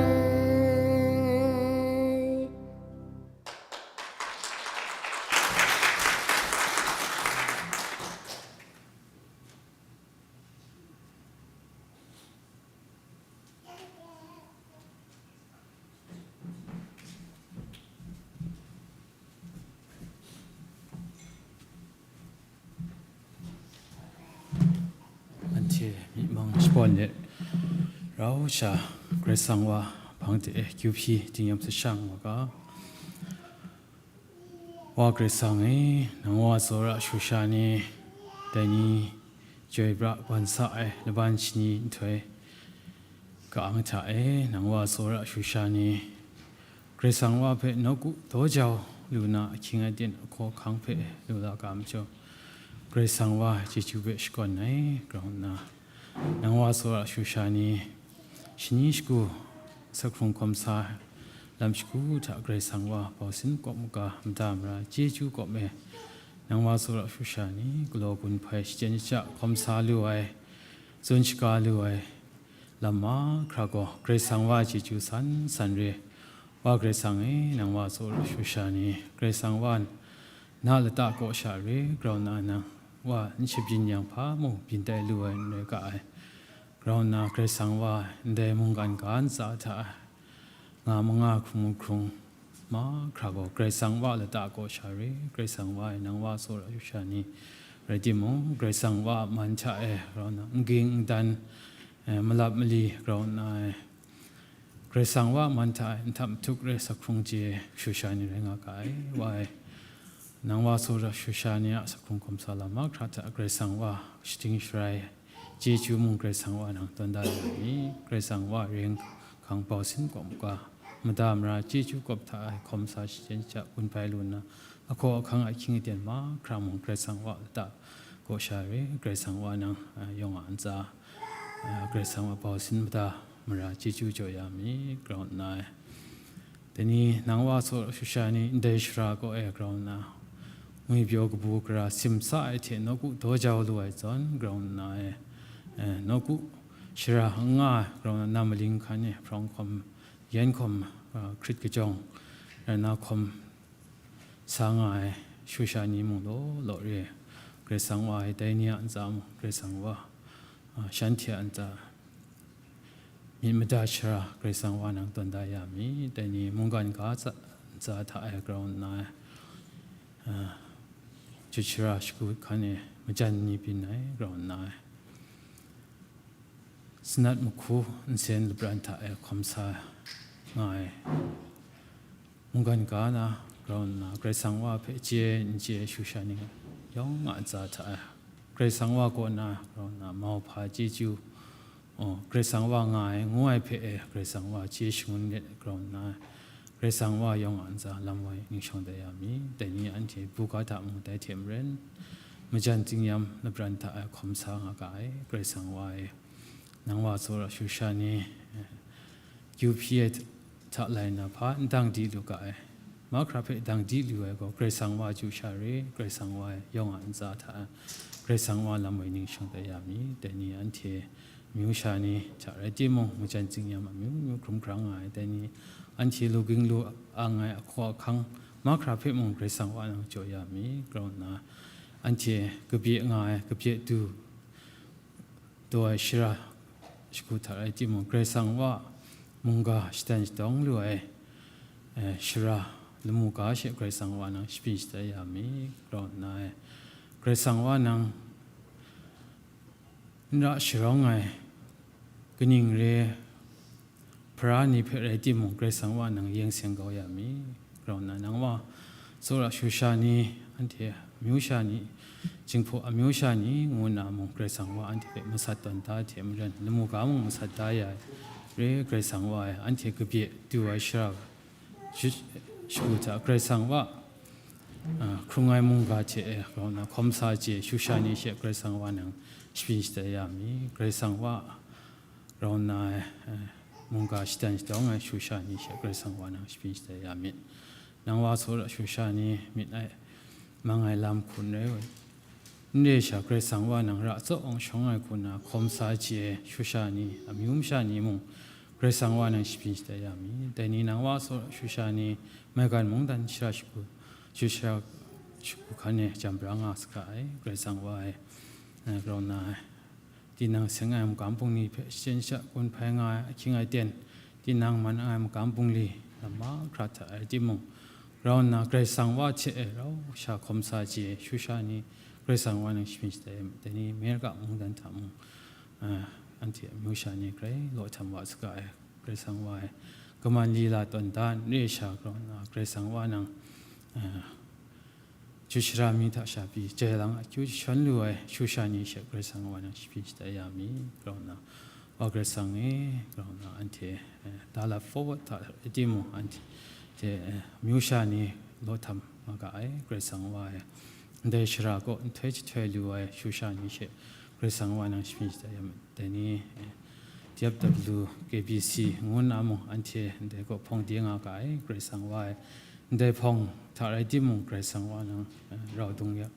Anhte myi mang shabawn let rau sha, Karai Kasang wa hpang de e kyu hpyi tingnyam sashang wa ga. Wa Karai Kasang e, nang wa tsawra shu sha ni, dai ni chyoi pra ban sa ai laban shani nhtoi ka-ang hta e, nang wa tsawra shu sha ni, Karai Kasang wa hpe nawku daw jau lu na ahkying aten ahkaw ahkang hpe lu la ga majaw, Karai Kasang wa chyeju hpe shakawn ai, grau nna, nang wa tsawra shu sha ni, shani shagu, asak hkrung hkawm sa, lam shagu hta Karai Kasang wa bau sin kawp maga, mada mara chyeju kawp e, nang wa tsawra shu sha ni, galaw gun hpai shachyen shacha hkawm sa lu ai, tsun shaga lu ai, lam mahkra gaw Karai Kasang wa chyeju san san re. Wa Karai Kasang e, nang wa tsawra shu sha ni, Karai Kasang wa na lata kaw sha re, grau nna nang wa n shabyin yang hpa mung byin tai lu ai n rai ga ai. Grau nna Karai Kasang wa ndai mungkan ga ntsa hta nga manga hkrung hkrung mahkra gaw Karai Kasang wa lata kaw sha re, Karai Kasang wa e nang wa tsawra shu sha ni rai timung, Karai Kasang wa a man hta e grau nna n ging n dan, eh, malap mali grau nna e, Karai Kasang wa a man hta e nhtap nhtuk re asak hkrung chye shu sha ni rai nga ga ai. Wa e, nang wa tsawra shu sha ni a asak hkrung hkawm sa lam mahkra hta Karai Kasang wa shating sharai, chyeju mung Karai Kasang wa nang tawn da ya mi, Karai Kasang wa reng hkang bau sin kawp ga, mada mara chyeju kawp hta e hkawm sa shachyen shacha gun hpai lu nna, ahkaw ahkang a ahkying aten mahkra mung Karai Kasang wa lata kaw sha re, Karai Kasang wa nang, a, yawng a ntsa, a, Karai Kasang wa bau sin mada mara chyeju jaw ya mi, grau nna e. Dai ni nang wa tsawra shu sha ni ndai shara kaw e grau nna, ngwipyaw kabu gara sim sa ai hte nawku daw jau lu ai zawn grau nna e, e, nawku shara n nga ai grau nna, nam maling hkan e hprawng hkawm, yan hkawm, a, hkrit kajawng, rai nna hkawm sa nga ai shu sha ni mung law law re, Karai Kasang wa e dai ni a ntsa mung Karai Kasang wa, a, shanhte a ntsa myit mada shara Karai Kasang wa nang tawn da ya mi, dai ni mungkan ga tsa, ntsa hta e grau nna e, a, jut shara shagu hkan e majan ni byin ai grau nna e, sanat mahku nsen lapran hta e hkawm sa nga ai mungkan ga na grau nna, Karai Kasang wa hpe chye n chye shu sha ni yawng a ntsa hta e, Karai Kasang wa kaw na grau nna, mauhpa chyeju, o, Karai Kasang wa nga ai, ngu ai hpe e, Karai Kasang wa chye shangun let grau nna, Karai Kasang wa yawng a ntsa lam woi ningshawng dat ya mi, dai ni anhte buga hta mung dai hte maren, majan tingnyam lapran hta e hkawm sa nga ga ai, Karai Kasang wa e, nang wa tsawra shu sha ni, e, kyu hpyi ai hta lai nna hpa n dang di lu ga ai. Mahkra hpe dang di lu ai gaw, Karai Kasang wa chyu sha re, Karai Kasang wa yawng a ntsa hta, Karai Kasang wa lam woi ningshawng dat ya mi, dai ni anhte amyu sha ni hta rai timung, majan tingnyam amyu myu hkrum hkrang nga ai, dai ni anhte lu ging lu ang ai ahkaw ahkang mahkra hpe mung Karai Kasang wa nang jaw ya mi, grau nna, anhte kabye nga ai, kabye du, taw ai shara shagu hta rai timung, Karai Kasang wa mungga shadan shadawng lu ai, eh, shara lamu ga she Karai Kasang wa nang shabyin shadat ya mi, grau nna e, Karai Kasang wa nang n ra sharawng ai kaning re, hpara ni hpe rai timung, Karai Kasang wa nang yeng seng kau ya mi, grau nna, nang wa tsawra shu sha ni, anhte amyu sha ni, Jinghpaw amyu sha ni ngu nna mung, Karai Kasang wa anhte hpe masat tawn da ai hte maren, lamu ga mung masat da ya ai re, Karai Kasang wa e, anhte kabye du ai shara, shi-, shagu hta Karai Kasang wa, a, hkrung ai mungga hte e, grau nna, hkawm sa chye shu sha ni she Karai Kasang wa nang shabyin shadat ya mi, Karai Kasang wa, grau nna, eh, mungga shadan shadawng ai shu sha ni she Karai Kasang wa nang shabyin shadat ya mi. Nang wa tsawra shusha ni myit ai, mang ai lam hku n rai, n re sha, Karai Kasang wa nang ra tsawng shawng ai hku na hkawm sa chye ai shusha ni, amyu masha ni mung, Karai Kasang wa nang shapring shadat ya mi. Dai ni nang wa tsawra shusha ni, maigan mungdan shara shagu, shara shagu hkan e jam bra nga saga ai, Karai Kasang wa e, eh, grau nna ai. Tinang seng ai magam bungli hpe shachyen sha gun hpai nga ai ahkying aten, tinang man ai magam bungli lam mahkra hta rai timung, grau nna Karai Kasang wa hte e rau sha hkawm sa chye ai shusha ni, Karai Kasang wa nang shapring shadat ai, dai ni Amerika mungdan hta mung, a, anhte amyu sha ni grai law htam wa saga ai, Karai Kasang wa e kaman lila tawn da n re sha, grau nna Karai Kasang wa nang, a, Chyu shara mi hta sha pyi, jai lang akyu jashawn lu ai shusha ni she Karai Kasang wa nang shapring shadat ya mi, grau nna, wa Karai Kasang e, grau nna, anhte, eh, da lap forward hta rai timung, anhte, eh, amyu sha ni law htam nga ga ai, Karai Kasang wa e, ndai shara kaw nhtoi jahtoi lu ai shusha ni she Karai Kasang wa nang shapring shadat ya mi. Dai ni, eh, T F W K B C ngu nna mung, anhte ndai kaw hpawng de nga ga ai, Karai Kasang wa e, ndai hpawng hta rai timung, Karai Kasang wa nang, eh, rau dung ya,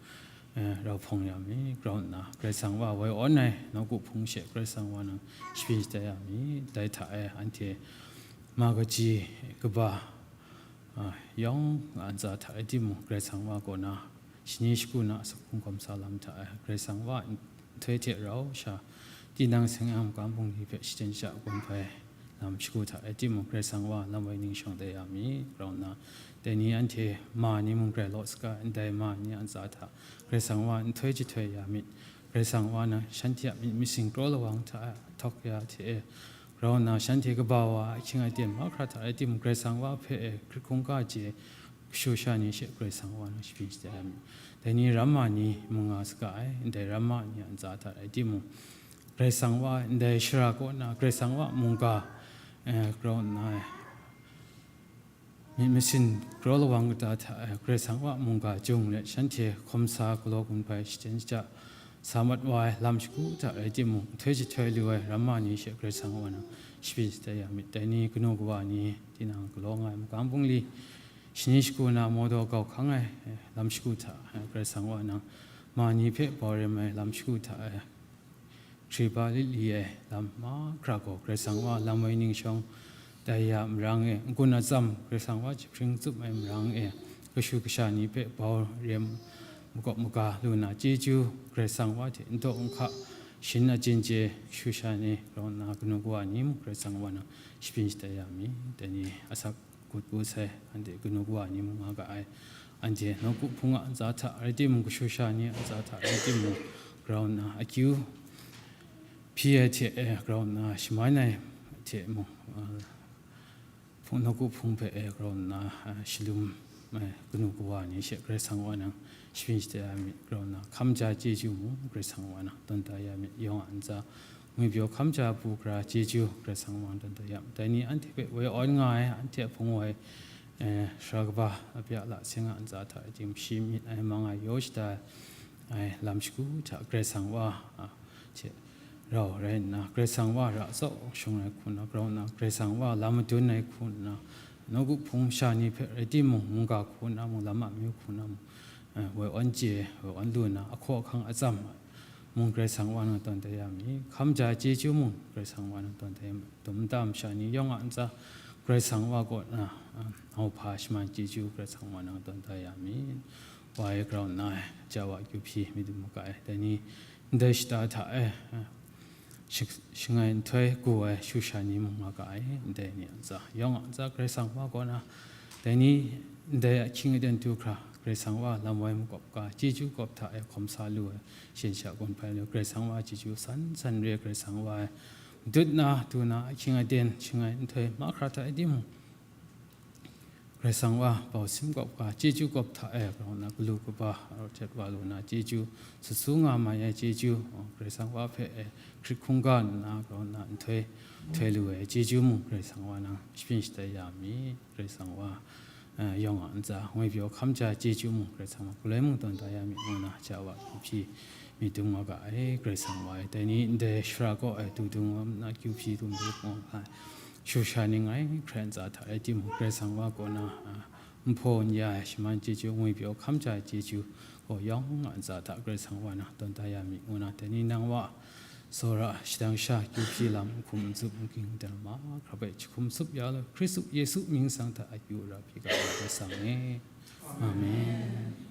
eh, rau hpawng ya mi, grau nna, Karai Kasang wa woi awn ai nawku hpung she Karai Kasang wa nang shapring shadat ya mi. Dai hta e, anhte ma kaji kaba, ah, yawng a ntsa hta rai timung, Karai Kasang wa kaw na shani shagu na asak hkrung hkawm sa lam hta e, Karai Kasang wa nhtoi hte rau sha, tinang seng ai magam bungli hpe shachyen sha gun hpai lam shagu hta rai timung, Karai Kasang wa lam woi ning shawng dat ya mi, grau nna, dai ni anhte ma ni mung grai law saga ai, ndai ma ni a ntsa hta Karai Kasang wa nhtoi jahtoi ya myit. Karai Kasang wa nang shanhte a myit masin kraw lawang hta e, htawk ya hte e, grau nna shanhte kaba wa a ahkying aten mahkra hta rai timung, Karai Kasang wa hpe e hkrit hkungga chye ai shusha ni she Karai Kasang wa nang shapring shadat ya mi. Dai ni ramma ni mung nga saga ai, ndai ramma ni a ntsa hta rai timung, Karai Kasang wa ndai shara kaw na Karai Kasang wa mungga, eh, grau nna ai, myit masin kraw lawang kata hta, eh, Karai Kasang wa mungga jung let shanhte hkawm sa galaw gun hpai shachyen sha sa mat wa ai lam shagu hta rai timung, nhtoi jahtoi lu ai ramma ni she Karai Kasang wa nang shapring shadat ya myit. Dai ni kanu kawa ni, tinang galaw nga ai magam bungli, shani shagu na mawdaw gau hkang ai, eh, lam shagu hta, eh, Karai Kasang wa nang ma ni hpe bau rem ai lam shagu hta, eh, hkriba lit li ai lam mahkra gaw Karai Kasang wa lam woi ning shawng tai ya marang e, n-gun atsam Karai Kasang wa jahpring tsup ai marang e, kashu kasha ni hpe bau rem makawp maga lu na chyeju, Karai Kasang wa hte n daw n hka, shin achyin chye kashu kasha ni, grau nna kanu kawa ni mung Karai Kasang wa nang shapring shadat ya mi. Dai ni asak gut bu sai, anhte kanu kawa ni mung nga ga ai, anhte nawku hpung a ntsa hta rai timung, kashu kasha ni a ntsa hta rai timung, grau nna akyu hpyi ai hte e, grau nna shaman ai hte mung, ah, hpung, nawku hpung hpe e, grau nna, ah, shalum ai kanu kawa ni she Karai Kasang wa nang shapring shadat ya myit, grau nna hkam ja chyeju mung Karai Kasang wa nang tawn da ya myit, yawng a ntsa ngwipyaw hkam ja bu gara chyeju Karai Kasang wa nang tawn da ya myit. Dai ni anhte hpe woi awn nga ai, anhte a hpung woi, eh, sara kaba a bya la seng a ntsa hta e tim shi myit ai, mang ai, yaw shada ai lam shagu hta Karai Kasang wa, ah, hte rau rai nna, Karai Kasang wa ra tsawng shawng ai hku nna, grau nna, Karai Kasang wa lam madun ai hku nna, nawku hpung sha ni hpe rai timung, mungga hku nna mung, lam amyu hku nna mung, eh, woi awn chye, woi awn lu nna, ahkaw ahkang atsam mung Karai Kasang wa nang tawn da ya mi, hkam ja chyeju mung Karai Kasang wa nang tawn da ya mi, dum nta masha ni yawng a ntsa Karai Kasang wa kaw na, ah, hpa shaman chyeju Karai Kasang wa nang tawn da ya mi, wa e grau nna ai, ja wa kyu hpyi myit dum maga ai, dai ni ndai shata hta e, ah, shing-, shangai nhtoi gu ai shusha ni mung nga ga ai, ndai ni a ntsa, yawng a ntsa Karai Kasang wa kaw na, dai ni ndai ahkying aten du hkra, Karai Kasang wa lam woi makawp ga, chyeju kawp hta e hkawm sa lu ai, shachyen sha gun hpai lu, Karai Kasang wa chyeju san san re, Karai Kasang wa e dut na, du na, ahkying aten, shangai nhtoi mahkra hta e timung, Karai Kasang wa bau sim kawp ga, chyeju kawp hta e, grau nna galu kaba, rau htet wa lu na chyeju, sut su nga mai ai chyeju, Karai Kasang wa hpe e hkrit hkungga nna, grau nna nhtoi, nhtoi lu ai chyeju mung Karai Kasang wa nang shapring shadat ya mi, Karai Kasang wa, eh, yawng a ntsa ngwipyaw hkam ja chyeju mung Karai Kasang wa galoi mung tawn da ya mi, ngu na ja wa kyu hpyi myit dum nga ga ai, Karai Kasang wa e. Dai ni ndai shara kaw e du dung wa na kyu hpyi dum du nga ga ai. Shusha ni ngai hkrai ntsa hta rai timung, Karai Kasang wa kaw na, ah, nhpaw n-ya ai shaman chyeju, ngwi pyaw hkam ja ai chyeju gaw yawng a ntsa hta Karai Kasang wa na tawn da ya mi, ngu na, dai ni nang wa tsawra shadang sha kyu hpyi lam, hkum n tsup, n ging dan mahkra hpe jahkum tsup ya lu, Hkristu Yesu mying sang hta akyu ara hpyi ga ai Karai Kasang e. Amen.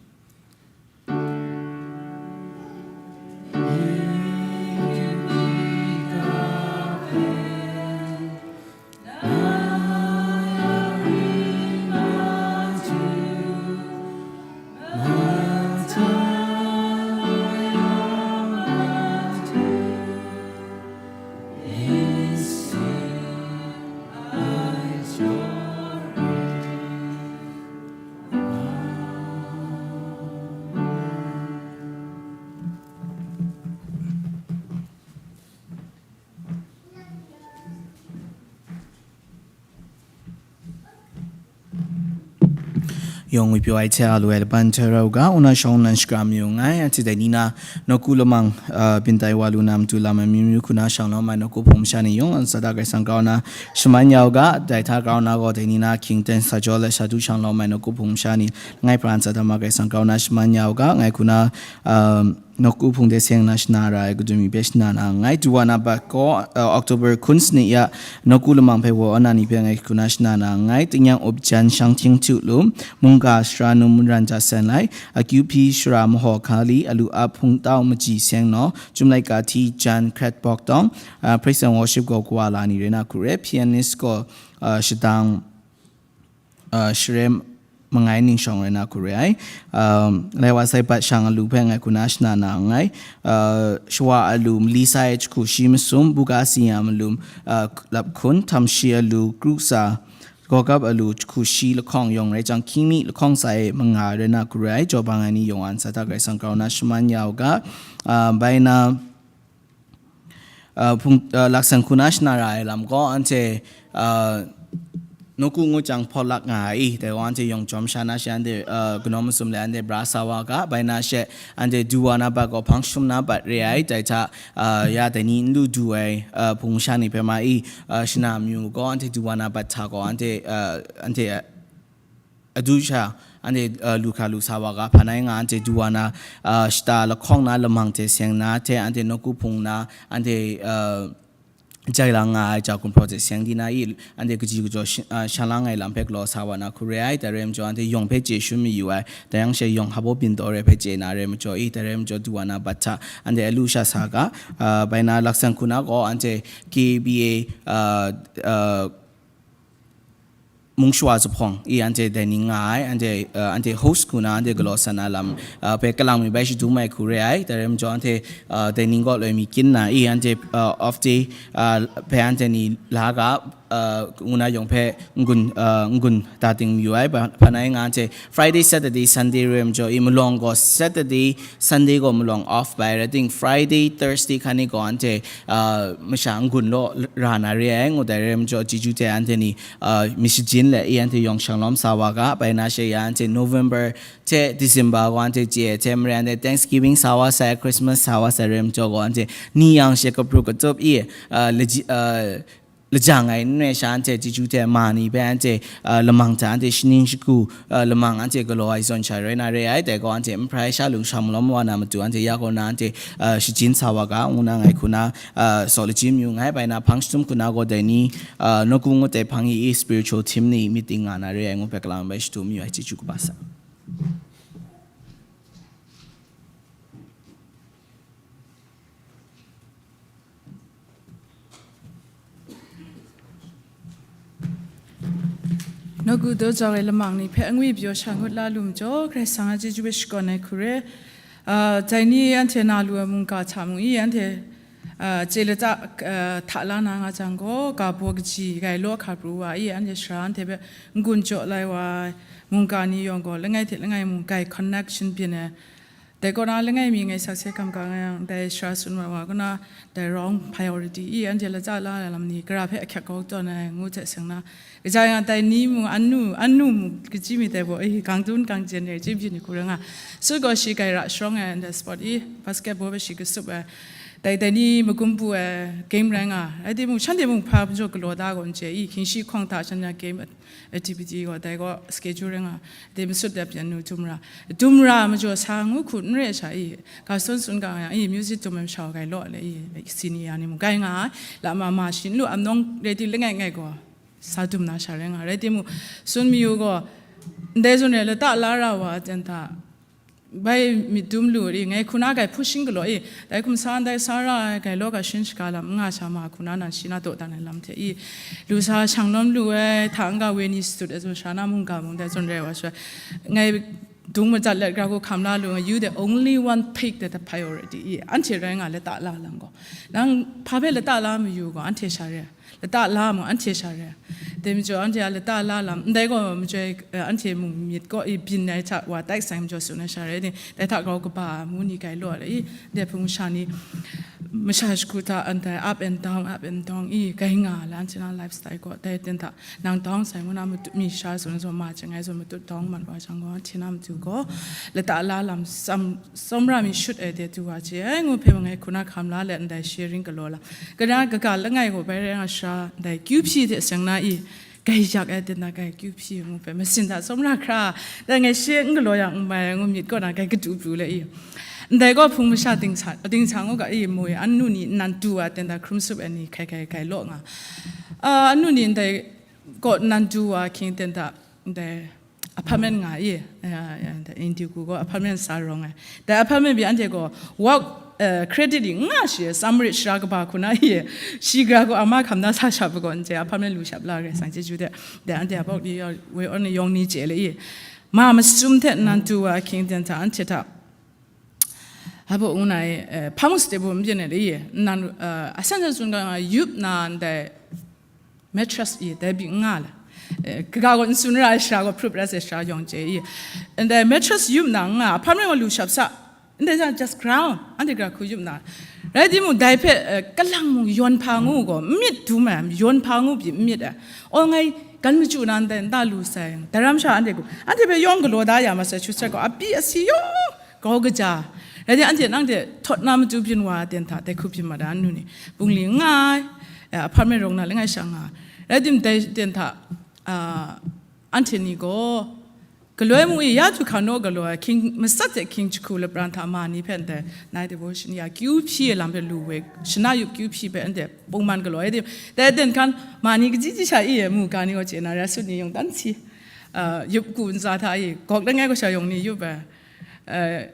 Yawng ngwi pyaw ai hte a lu ai laban hte rau ga, nna shawng nnan shakram yu nngai, anhte dai ni na nawku lamang, a, byin tai wa lu na matu lam ai amyu myu hku na shang lawm ai nawku hpung masha ni yawng a ntsa hta Karai Kasang grau na shaman ya u ga, dai hta grau na gaw dai ni na hkying ten sa jaw let sha du shang lawm ai nawku hpung masha ni langai hpra a ntsa hta ma Karai Kasang grau na shaman ya u ga, ngai hku na, um, nawku hpung de seng na shana ra ai kadun mi hpe shana na nngai. Duwa na bat gaw, uh, October hkun sanit ya nawku lamang hpe wa na ni hpe ngai hku na shana na nngai. Tingnyang up jan shang hting htu lu, mungga shara num ran ja sen lai, akyu hpyi shara mahaw hkali, alu ap hpung tau maji seng naw, chyum laika hti jan hkret bawk tawng, uh, praise and worship gaw kawa la ni rai na hku re, pianist gaw, uh, shadang, uh, share mangai ningshawng rai na hku re ai. Um, lai wa sai bat shang alu hpe ngai hku na shana na nngai. Uh, shawa alu mali sai jahku shi masum, buga si ya malum, uh, lap hkun, htam shi alu kru sa, gawgap alu jahku shi lahkawng yawng rai jang, hkying mi lahkawng sa e manga rai na hku re ai. Jaw bang ai ni yawng a ntsa hta Karai Kasang grau na shaman ya u ga. Uh, bai na, uh, hpung, uh, laksan hku na shana ra ai lam gaw, anhte, uh, nawku ngut jang hpaw lak nga ai i, dai gaw anhte yawng jawm sha na she, anhte, uh, kanawn masum le anhte bra sa wa ga, bai na she, anhte duwa na bat gaw hpang jahtum na bat re ai, dai hta, uh, ya dai ni n lu du ai, uh, hpung masha ni hpe ma i, uh, shana amyu gaw, anhte duwa na bat hta gaw, anhte, uh, anhte, uh, adu sha, anhte, uh, lu hkra lu sa wa ga, hpan ai nga, anhte duwa na, uh, shata lahkawng na lamang hte seng na hte, anhte nawku hpung na, anhte, uh, jai lang nga ai ja gumhpraw hte seng di na i, anhte kaji kajaw shi-, uh, sha lang ai lam hpe galaw sa wa na hku re ai. Dai rai majaw, anhte yawng hpe chye shun mayu ai, dai yang she yawng hpaw byin taw re hpe chye na re majaw i, dai rai majaw duwa na bat hta, anhte alu sha sa ga, uh, bai na laksan hku na gaw, anhte K B A, uh, uh, mung shawa zuphpawng i anhte dai ning nga ai, anhte, uh, anhte host hku na anhte galaw sa na lam, uh, hpe kalang mi bai shadum ai hku re ai, dai rai majaw anhte, uh, dai ning kaw loi mi kyin na i anhte, uh, off day, uh, hpe anhte ni la ga, uh, ngu na yawng hpe n-gun, uh, n-gun da ting mayu ai, ba, hpan ai nga anhte Friday, Saturday, Sunday rai majaw i malawng gaw Saturday, Sunday gaw malawng off bai, rai ting Friday, Thursday hkan ni gaw anhte, uh, masha n-gun law ra na re ai, ngu dai rai majaw, chyeju hte anhte ni, uh, myit shajin let i anhte yawng shang lawm sa wa ga, bai na she ya anhte November hte December gaw anhte chye ai hte maren anhte Thanksgiving sa wa sai, Christmas sa wa sai rai majaw gaw anhte ni yang she kapru katup i, uh, laji-, uh, lajang ai n rai sha anhte chyeju hte ma ni hpe anhte, uh, lamang hta anhte shaning shagu, uh, lamang anhte galaw ai zawn sha rai na re ai, dai gaw anhte n hprai sha lu sha malawm wa na matu anhte ya kaw na anhte, uh, shajin sa wa ga, ngu na ngai hku na, uh, saw lajin mayu nngai, bai na hpang jahtum hku na gaw dai ni, uh, nawku ngut ai hpang i, i spiritual team ni meeting nga na re ai ngu hpe kalang bai shadu mayu ai, chyeju kaba sa. Nawku daw jau ai lamang ni hpe angwi pyaw sha ngut la lu majaw, Karai Kasang a chyeju hpe shakawn ai hku re. Ah, dai ni anhte na lu ai mungga hta mung i, anhte, ah, chye lata, ah, hta la na nga jang gaw, ga baw kaji gai law hka pru wa i, anhte sara anhte hpe n-gun jaw lai wa ai mungga ni yawng gaw, langai hte langai mung gai connection byin ai, dai kaw na langai mi ngai sakse hkam ga nga yang, dai sara tsun wa wa kaw na, dai wrong priority i, anhte lata la ai lam ni, gara hpe ahkyak kau tawn ai ngu hte seng na, kaja yang dai ni mung, annu, annu mung, kaji mi dai baw i, gang tun gang jen ai, chyeju ni hku rai nga. Sut gaw shi gai ra sharawng ai, on the spot i, basketball hpe shi kasup ai. dai dai ni magum bu ai game rai nga, rai timung, shanhte mung hpa majaw galaw da gaw n chye i, hkying shi hkawng hta shan ya game activity gaw, dai gaw schedule rai nga, dai masut dap yan nu dum ra, dum ra majaw sa ngu hku n re sha i, ga sun sun ga nga i, music dum ai masha gai law le i, senior ni mung gai nga ai, la ma ma shi n lu, amnawng rai ti langai ngai gaw, sa dum na sha rai nga, rai timung, sun mayu gaw, ndai zun rai lata la ra wa, ten hta, bai myit dum lu ri, ngai hku na gai pushing galaw i, dai hkum sa ndai sa ra ai, gai law ga shin shaga lam, n nga sha ma hku na nan shi na dawdan ai lam hte i, lu sa shang lawm lu ai, hta n ga weni sut ai zun sha na mungga mung dai zun rai wa sha, ngai dung majat let gra hku hkam la lu, you the only one pick that the priority i, anhte rai nga lata la lang gaw, nang hpa hpe lata la mayu gaw, anhte sha re ai. Lata la mung anhte sha re ai. Dai majaw anhte a lata la lam, ndai gaw majoi, eh, anhte mung myit kaw i byin ai hta wa tai sai majaw tsun ai sha re ai ni, dai hta grau kaba mu ni gai law ai i, dai hpung sha ni, masha shagu hta ndai up and down, up and down i, gai nga la, anhte na lifestyle gaw, dai ten hta, nang down sai ngu na matu-, mi sha tsun ai zawn ma chyangai zawn matut down mat wa jang gaw, anhte na matu gaw, lata la lam tsam, tsawmra mi shut ai de du wa chye ai ngu hpe ma ngai hku na hkam la let ndai sharing galaw la. Kaja kaga langai gaw bai rai nga sha, ndai kyu hpyi hte seng na i, gai yak ai dina gai kyu hpyi ngu hpe, masin hta tsawmra hkra, dai ngai she n galaw yang n mai ai ngu myit kaw na gai kadu pru le i. Ndai gaw hpung masha dingsa, dingsa ngu ga i mu i, anu ni nan du wa ten da hkrum sup ai ni hkai hkai hkai law nga. Ah, anu ni ndai kaw nan du wa hkying ten da, ndai apartment nga i, ya, ya, ndai Indigo gaw apartment sa rawng ai. Dai apartment pyi anhte gaw work, eh, credit i nga shi, Summer Ridge ra kaba hku na i, shi gra gaw ama hkam na sa shap gaw, nce apartment lu shap la rai sang chyeju de, dai anhte a bawk ni yaw, woi awn ni yawng ni chye le i, ma masum hte nan du wa hkying ten hta anhte hta, hpa baw ngu na i, eh, hpa mung stable n byin ai le i, nan, eh, asan san tsun ga nga yup na ndai mattress i, dai byi n nga la. Eh, kaga gaw n tsun ra ai sha gaw, prup ra sai sha yawng chye i. And then mattress yup na n nga, apartment gaw lu shap sa. Ndai jang just ground, anhte gra hku yup na. Rai timung, dai hpe, eh, kalang mung yawn hpa ngu gaw, n myit dum ai, yawn hpa ngu pyi n myit ai. Aw ngai, gan machyu na ndai nta lu sai, dai ram sha anhte gaw, anhte hpe yawng galaw da ya ma sai, Massachusetts gaw, api asi yawng, grau kaja. Rai timung, anhte nang hte htawt na matu byin wa ten hta, dai hku byin ma da, anu ni. Bungli n nga ai, eh, apartment rawng na langai sha nga ai. Rai timung, dai ten hta, ah, anhte ni gaw, galoi mu i, ya du hkang naw galaw ai, hkying matsat hte hkying jahku lapran hta ma ni hpe ndai, night devotion ya kyu hpyi ai lam hpe lu we, shana yup kyu hpyi hpe anhte pungman galaw ai. Dai, dai ten hkan ma ni kaji ji sha i e mu ga ni gaw chye na, rai sut ni yawng dan si. Ah, yup ku ntsa hta i, gawk langai gaw sha yawng ni yup ai. Eh,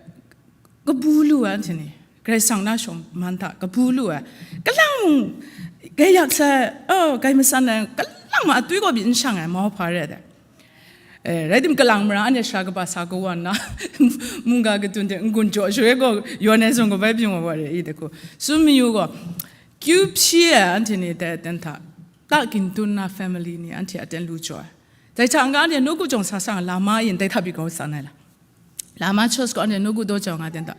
kabu lu ai anhte ni, Karai Kasang na shawng man hta kabu lu ai. Kalang mung, gai yak sai, oh, gai masan ai, kalang ma atwi gaw byin n shang ai, mau hpa re ai dai. Eh, rai tim kalang mara anhte sara kaba sa kawan na, mungga kadun hte n-gun jaw shaloi gaw, yawn ai zawn gaw bai byin wa wa re i dai hku. Tsun mayu gaw, kyu hpyi ai anhte ni dai ten hta, ta gindun na family ni anhte aten lu jaw ai. Dai hta n-ga anhte nawku jawng sa sang lama yin dai hta byi grau san ai la. Lama church gaw anhte nawku daw jau nga ten hta.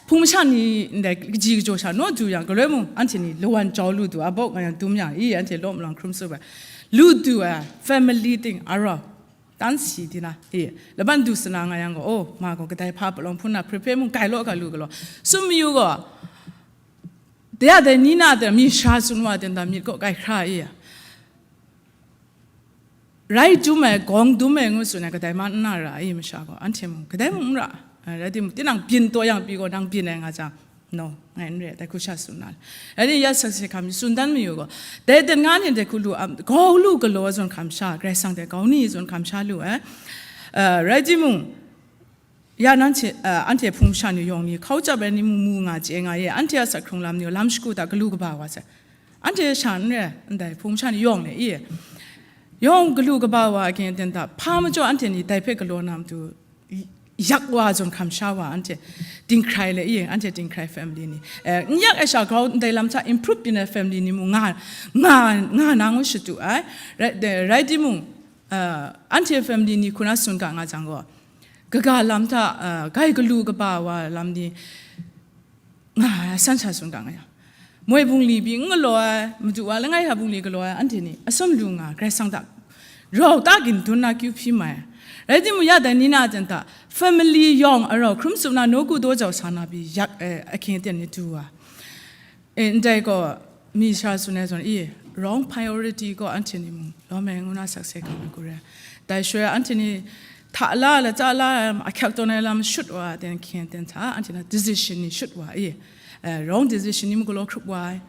Hpung masha ni ndai kaji kajaw sha naw du yang, galoi mung anhte ni lawan jau lu du, a bawk nga yang dum yang, i anhte law malawng hkrum tsup ai. Lu du ai, family ting, arau, tan si di na, i, laban du sana nga yang gaw, oh, ma gaw kadai hpa palawng hpun na, prepare mung kai law ga lu galaw. Tsun mayu gaw, de a dai ni na de, mi sha tsun wa ten hta myit kaw kai hkra i, rai dum ai, gawng dum ai ngu tsun ai, kadai ma n na ra ai, masha gaw, anhte mung, kadai mung n ra ai, rai timung, tinang byin taw yang pyi gaw, nang byin ai nga jang, no, ngai n re ai, dai hku sha tsun na le. Rai timung, ya sakse hkam tsun dan mayu gaw, dai ten nga ni dai hku lu, am, grau lu galaw zawn hkam sha, Karai Kasang dai grau ni zawn hkam sha lu ai. Eh, rai timung, ya nanhte, eh, anhte hpung sha ni yawng ni, hkau chyap ai ni mung mu nga chye nga ye, anhte a asak hkrung lam ni gaw, lam shagu hta galu kaba wa sai. Anhte sha n re ai, ndai hpung sha ni yawng le i. Yawng galu kaba wa again ten hta, hpa majaw anhte ni dai hpe galaw na matu, y-, yak wa zawn hkam sha wa anhte dinghkrai le i, anhte dinghkrai family ni. Eh, n yak ai sha grau ndai lam hta improve byin ai family ni mung nga, nga, nga na ngu shadu ai. Rai, de, rai timung, eh, anhte family ni hku na tsun ga nga jang gaw, kaga lam hta, eh, gai galu kaba wa lam ni, nga ai, san sha tsun ga nga yang. Moi bungli pyi n galaw ai, madu wa langai hta bungli galaw ai, anhte ni atsawm lu nga, Karai Kasang hta rau ta gindun na kyu hpyi mai ai. Rai timung, ya dai ni na ten hta, family yawng arau hkrum tsup na, nawku daw jau sa na pyi yak ai, ahkying aten ni du wa. E, ndai gaw, mi sha tsun ai zawn, i, wrong priority gaw anhte ni mung lawm ai ngu na sakse hkam ai hku re. Dai shaloi anhte ni hta la, lata la, ahkyak tawn ai lam shut wa, then hkyen ten hta, anhte na decision ni shut wa, i, eh, wrong decision ni mung galaw hkrup wa ai,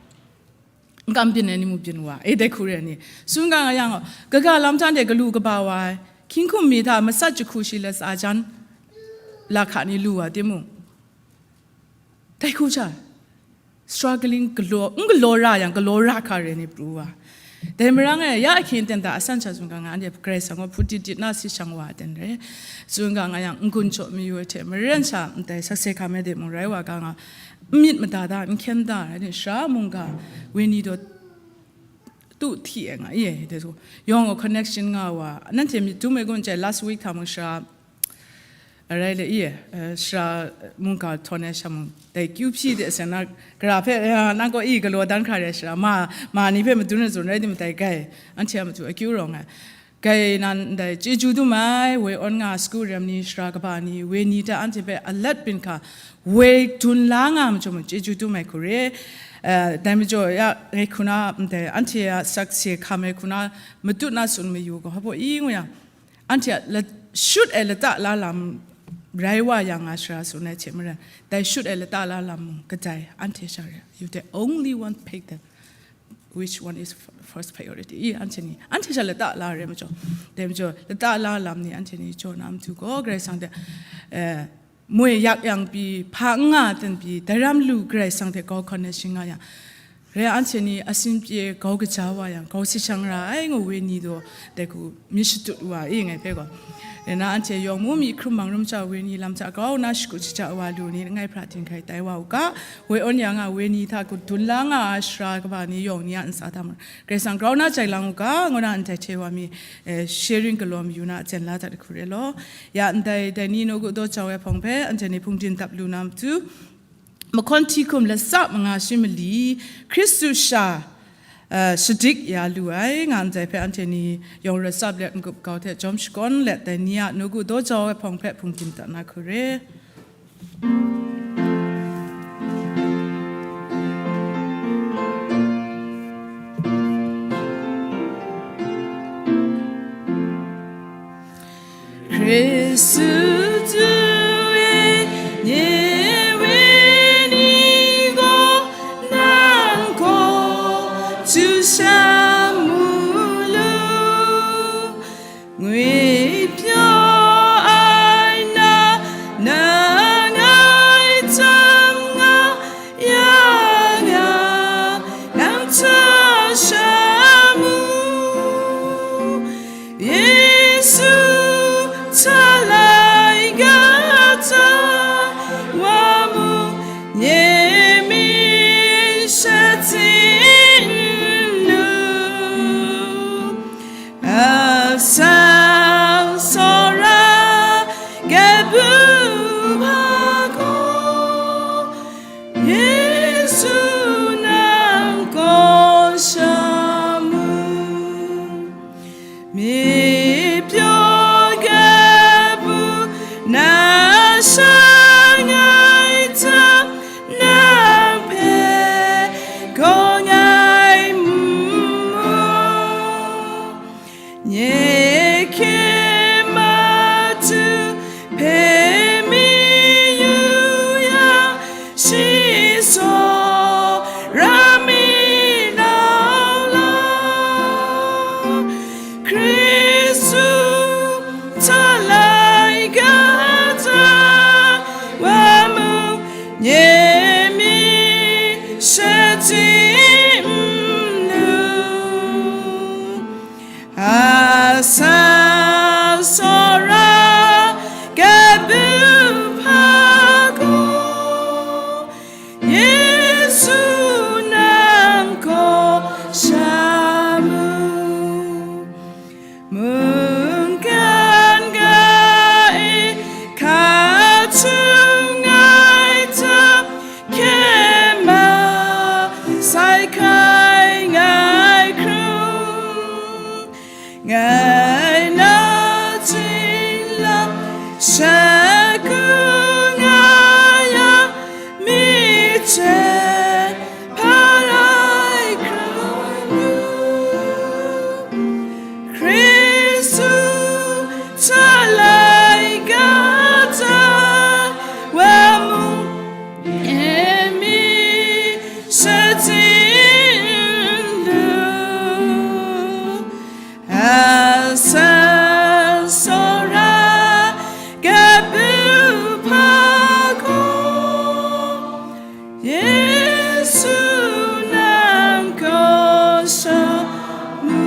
n kam byin ai ni mung byin wa, e, dai hku re ni. Tsun ga nga yang, kaga lam hta de galu kaba wa ai, hkying hkum mi hta matsat jahku shi latsa jan, lahka ni lu wa timung, dai hku sha, struggling galaw, n galaw ra yang, galaw ra hkra re ni pru wa. Dai marang e, ya ahkyen ten hta asan sha tsun ga nga, anhte Karai Kasang gaw hput dit dit na si shang wa ten re. Tsun ga nga yang, n-gun jaw mayu ai hte maren sha, ndai sakse hkam ai de mung rai wa ga nga, n myit mada da, n hkyen da, rai ni, sara mungga, wenyi daw tu hti ai nga, i, dai su. Yawng gaw connection nga wa, nanhte myit dum ai gun chye, last week hta mung sara, arai le, i, eh, sara mungga htawn ai sha mung, dai kyu hpyi de sa na, gara hpe, eh, nang gaw i galaw dan hkra re sara, ma, ma ni hpe madun ai zawn rai di matai gai, anhte a matu akyu rawng ai. Gai nan dai chyeju dum ai, woi awn nga sagu rem ni, sara kaba ni, wenyi hta anhte hpe alat byin hkra, woi dun la nga ai majaw mung chyeju dum ai hku re. Eh, dai majaw ya, ngai hku na, ndai, anhte a sakse hkam ai hku na, matut na tsun mayu gaw, hpa baw i ngu yang, anhte a la-, shut ai lata la lam rai wa yang nga sara tsun ai hte maren, dai shut ai lata la lam mung kadai anhte sha re. You the only one pick them. Which one is f-, first priority? I, anhte ni, anhte sha lata la re majaw, dai majaw, lata la lam ni anhte ni jaw na matu gaw, Karai Kasang hte, eh, moi yak yang pyi, hpa n nga ten pyi, dai ram lu Karai Kasang hte grau connection nga yang, re anhte ni asin pyi grau kaja wa yang, grau si shang ra ai ngu wenyi daw, dai hku myit shatut wa i ngai hpe gaw. Rai na, anhte yawng mu mi hkrum mang rum hta wenyi lam hta grau na shakut shaja wa lu ni, langai hpra dinghkai tai wa u ga, woi awn ya nga wenyi hta gadun la nga ai sara kaba ni yawng ni a ntsa hta mung, Karai Kasang grau na jai lang u ga, ngu na ndai hte wa mi, eh, sharing galaw mayu na, aten la dat hku re law. Ya ndai, dai ni nawku daw jau ai hpawng hpe, anhte ni hpungdim dap lu na matu, mahkawn hti hkum latsa manga shi mali, Hkristu sha, eh, shadik ya lu ai, nga ndai hpe anhte ni yawng rawt tsap let n-gup kau hte jawm shakawn let, dai ni a nawku daw jau ai hpawng hpe hpungdim dat na hku re. Hkristu tu e nye wenyi gaw nang gaw htu sha mu lu. Ngwi pyaw ai na, nang ngai tam nga ya nga, nang hta sha mu. Yesu hta lai ga hta wa mung, nye myit shatim lu. Asak tsawra kabu hpa gaw, Yesu nang gaw sha mu. Myit pyaw kabu na sha ngai hta, nang hpe gaw ngai n mu. Nye hkye matu hpe mi yu yang, shi tsawra mi nau la. Hkristu hta lai ga hta wa mung, nye myit shatim lu. Asak tsawra kabu hpa gaw, Yesu nang gaw sha mu. Mungkan ga e hka htung ai hta, hkye ma sai hkai ngai hkrum. Ngai na chin lam shagu nga yang, myit hte hpa Yesu nang kaw sha mu.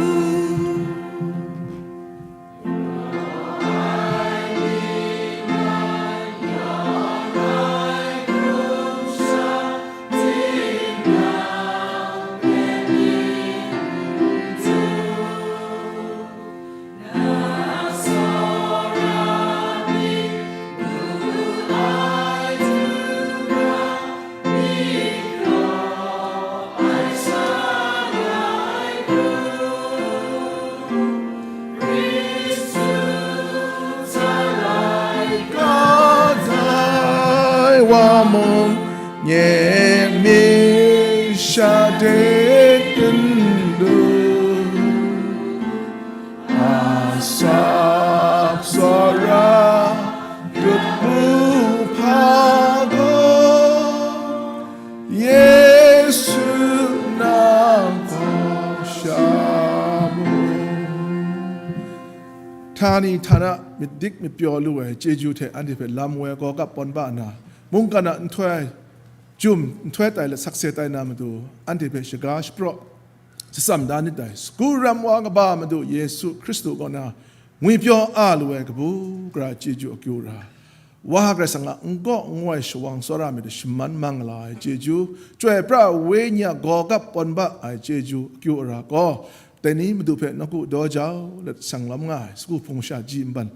Wa mung nye mi sha de n du. Asap tsawra dut bu hpa gaw, Yesu nang hkawm sha mu. Htani htana myit dik myit pyaw lu ai chyeju hte anhte hpe lam woi gaw gap pawn ba nna, mungkan a nhtoi jum, nhtoi tai let sakse tai na matu, anhte hpe shaga shapraw shatsam da nit dai. Sagu ram wa kaba Madu Yesu Hkristu kaw na ngwipyaw a lu ai kabu gara chyeju akyu ra, Wa Karai Kasang a n-gaw n-goi shawang tsawra myit hte shaman mang la ai chyeju, Chyoi pra ai Wenyi a gaw gap pawn ba ai chyeju akyu ara gaw, dai ni Madu hpe nawku daw jau let shang lawm nga ai sagu hpung sha ji nban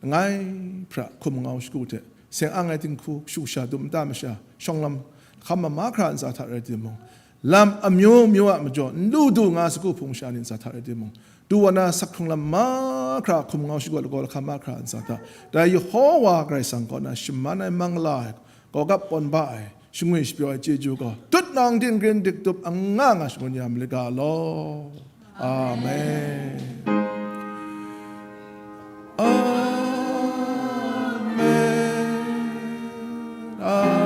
langai hpra hkum ngau shagu hte, seng ang ai dinghku, kashu kasha, dum nta masha, shawng lam, hkam mahkra ntsa hta rai timung, lam amyu myu a majaw n lu du nga sagu hpung sha ni ntsa hta rai timung, du wa na sak hkrung lam mahkra hkum ngau shagu a lagaw lahkam mahkra ntsa hta, dai Yehowa Karai Kasang kaw na shaman ai mang la ai, gaw gap pawn ba ai, shangwi shapyaw ai chyeju gaw, tut nawng, din grin, dik tup anga nga shangun ya ma lit ga law. Amen. Amen. Amen.